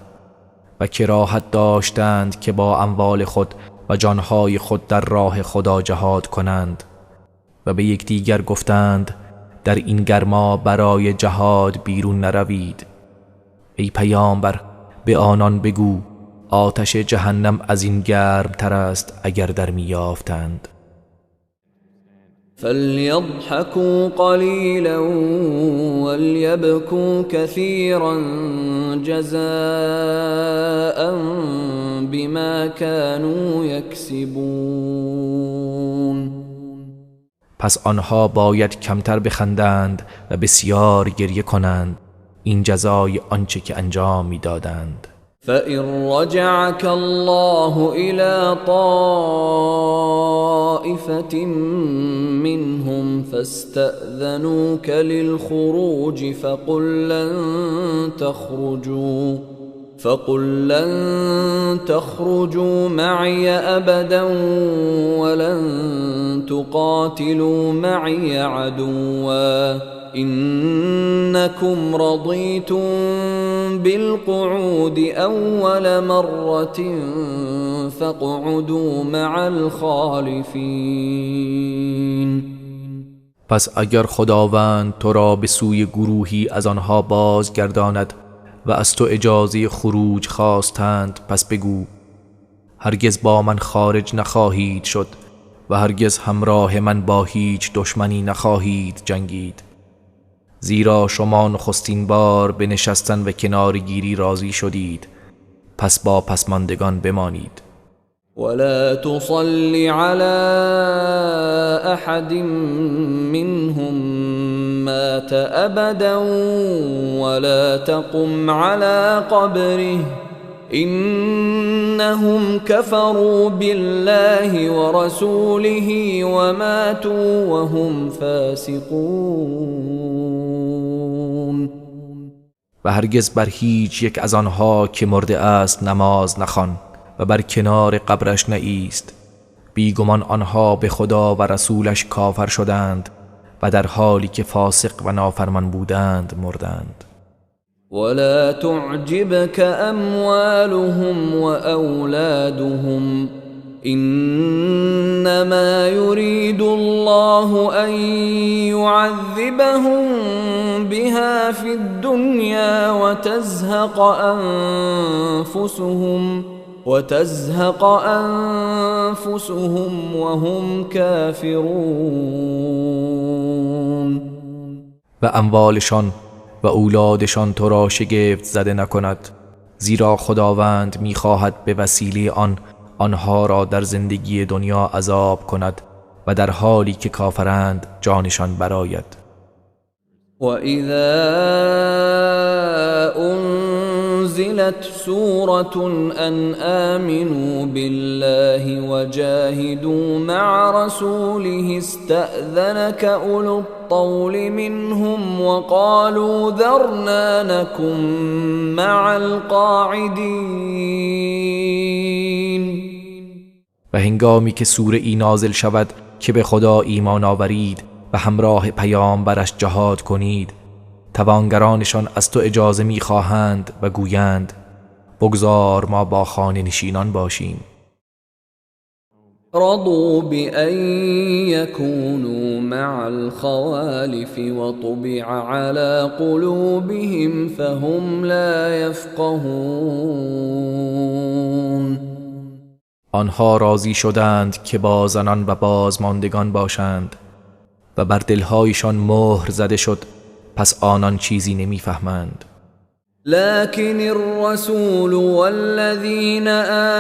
و کراهت داشتند که با اموال خود و جانهای خود در راه خدا جهاد کنند و به یکدیگر گفتند در این گرما برای جهاد بیرون نروید. ای پیامبر، به آنان بگو آتش جهنم از این گرم تر است اگر در میافتند. فليضحكوا قليلا وليبكوا كثيرا جزاء بما كانوا يكسبون. پس آنها باید کمتر بخندند و بسیار گریه کنند، این جزای آنچه که انجام میدادند. فإن رجعك الله إلى طائفة منهم فاستأذنوك للخروج فقل لن تخرجوا معي أبدا ولن تقاتلوا معي عدوا إنكم رضيتم بالقعود أول مرة فاقعدوا مع الخالفين. پس اگر خداوند تو را به سوی گروهی از آنها بازگرداند و از تو اجازه خروج خواستند، پس بگو هرگز با من خارج نخواهید شد و هرگز همراه من با هیچ دشمنی نخواهید جنگید، زیرا شما نخستین بار به نشستن و کنارگیری راضی شدید، پس با پسماندگان بمانید. ولا تصل على احد منهم مات ابدا ولا تقم على قبره انهم كفروا بالله ورسوله وماتوا وهم فاسقون. و هرگز بر هیچ یک از آنها که مرده است نماز نخوان و بر کنار قبرش نایست. بیگمان آنها به خدا و رسولش کافر شدند و در حالی که فاسق و نافرمان بودند مردند. ولا تعجبك اموالهم واولادهم انما يريد الله ان يعذبهم بها في الدنيا وتزهق انفسهم وهم كافرون. و اموالشان و اولادشان تو را شگفت زده نکند، زیرا خداوند میخواهد به وسیله آن آنها را در زندگی دنیا عذاب کند و در حالی که کافرند جانشان براید. وَإِذَا أُنزِلَتْ سُورَةٌ أَنْ آمِنُوا بِاللَّهِ وَجَاهِدُوا مَعَ رَسُولِهِ اسْتَأْذَنَكَ أُولُو الطَّوْلِ مِنْهُمْ وَقَالُوا ذَرْنَا نَكُنْ مَعَ الْقَاعِدِينَ. و هنگامی که سوره ای نازل شود که به خدا ایمان آورید و همراه پیامبرش جهاد کنید، توانگرانشان از تو اجازه می‌خواهند و گویند بگذار ما با خانه نشینان باشیم. رضوا بأن يكونوا مع الخوالف وطبع على قلوبهم فهم لا يفقهون. آنها راضی شدند که با زنان و بازماندگان باشند و بر دلهایشان مهر زده شد، پس آنان چیزی نمیفهمند. لكن الرسول والذين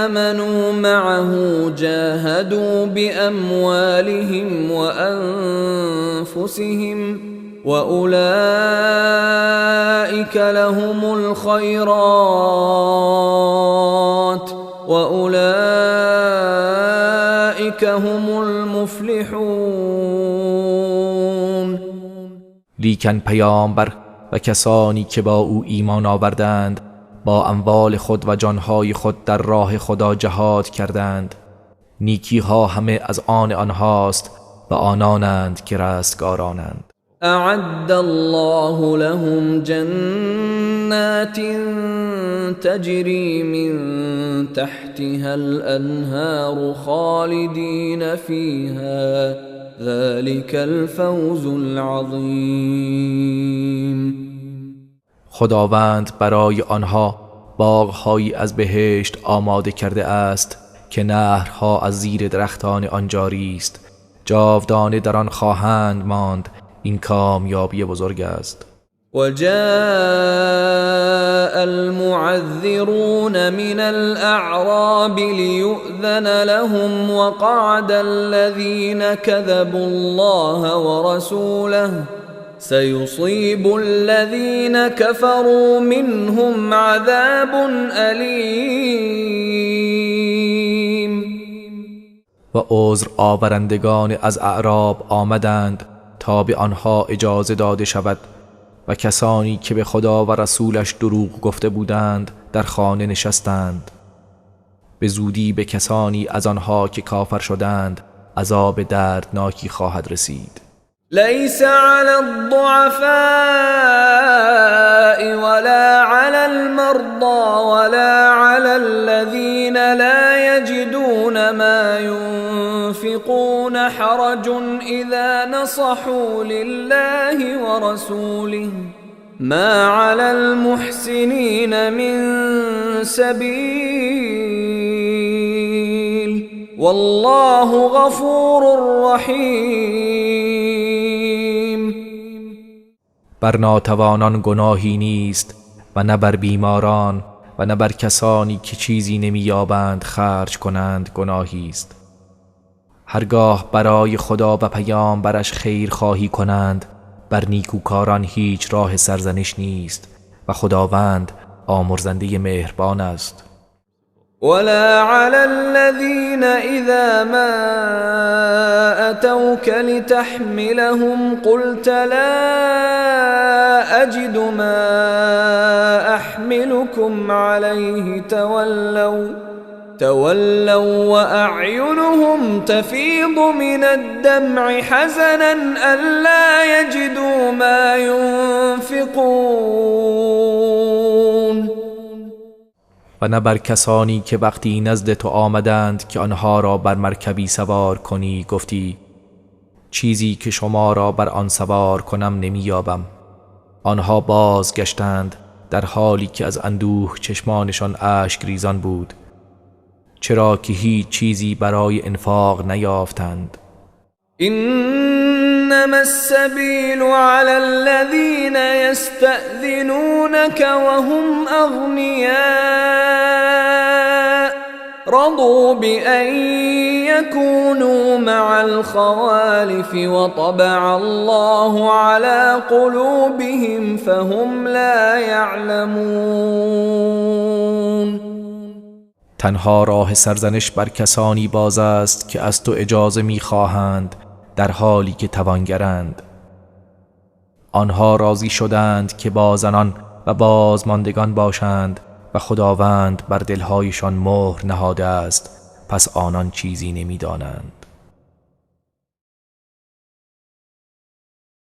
آمنوا معه جاهدوا بأموالهم وأنفسهم وأولئك لهم الخيرات وأولئك هم المفلحون. لیکن پیامبر و کسانی که با او ایمان آوردند با اموال خود و جانهای خود در راه خدا جهاد کردند. نیکیها همه از آن آنهاست و آنانند که رستگارانند. أعد الله لهم جنات تجري من تحتها الأنهار خالدين فيها ذلك الفوز العظیم. خداوند برای آنها باغهایی از بهشت آماده کرده است که نهرها از زیر درختان آن جاری است، جاودانه در آن خواهند ماند. این کامیابی بزرگ است. وجاء المعذرون من الأعراب ليؤذن لهم وقعد الذين كذبوا الله ورسوله سيصيب الذين كفروا منهم عذاب أليم. و عذر آورندگان از اعراب آمدند تا به آنها اجازه داده شود و کسانی که به خدا و رسولش دروغ گفته بودند در خانه نشستند. به زودی به کسانی از آنها که کافر شدند عذاب دردناکی خواهد رسید. ليس على الضعفاء ولا على المرضى ولا على الذين لا يجدون ما ينفقون حرج إذا نصحوا لله ورسوله ما على المحسنين من سبيل والله غفور رحیم. بر ناتوانان گناهی نیست و نه بر بیماران و نه بر کسانی که چیزی نمییابند خرج کنند گناهی است. هرگاه برای خدا و پیامبرش خیر خواهی کنند بر نیکوکاران هیچ راه سرزنش نیست و خداوند آمرزنده مهربان است. ولا على الذين إذا ما أتوك لتحملهم قلت لا أجد ما أحملكم عليه تولوا وأعينهم تفيض من الدمع حزنا ألا يجدوا ما ينفقون. و نه بر کسانی که وقتی نزد تو آمدند که آنها را بر مرکبی سوار کنی گفتی چیزی که شما را بر آن سوار کنم نمییابم. آنها بازگشتند در حالی که از اندوه چشمانشان اشک ریزان بود، چرا که هیچ چیزی برای انفاق نیافتند. انما السبیل علی الذین یستأذنونک وهم اغنیاء رضوا بأن يكونوا مع الخوالف وطبع الله على قلوبهم فهم لا يعلمون. تنها راه سرزنش بر کسانی باز است که از تو اجازه می‌خواهند در حالی که توانگرند. آنها راضی شدند که با زنان و بازماندگان باشند و خداوند بر دلهایشان مهر نهاده است، پس آنان چیزی نمی‌دانند.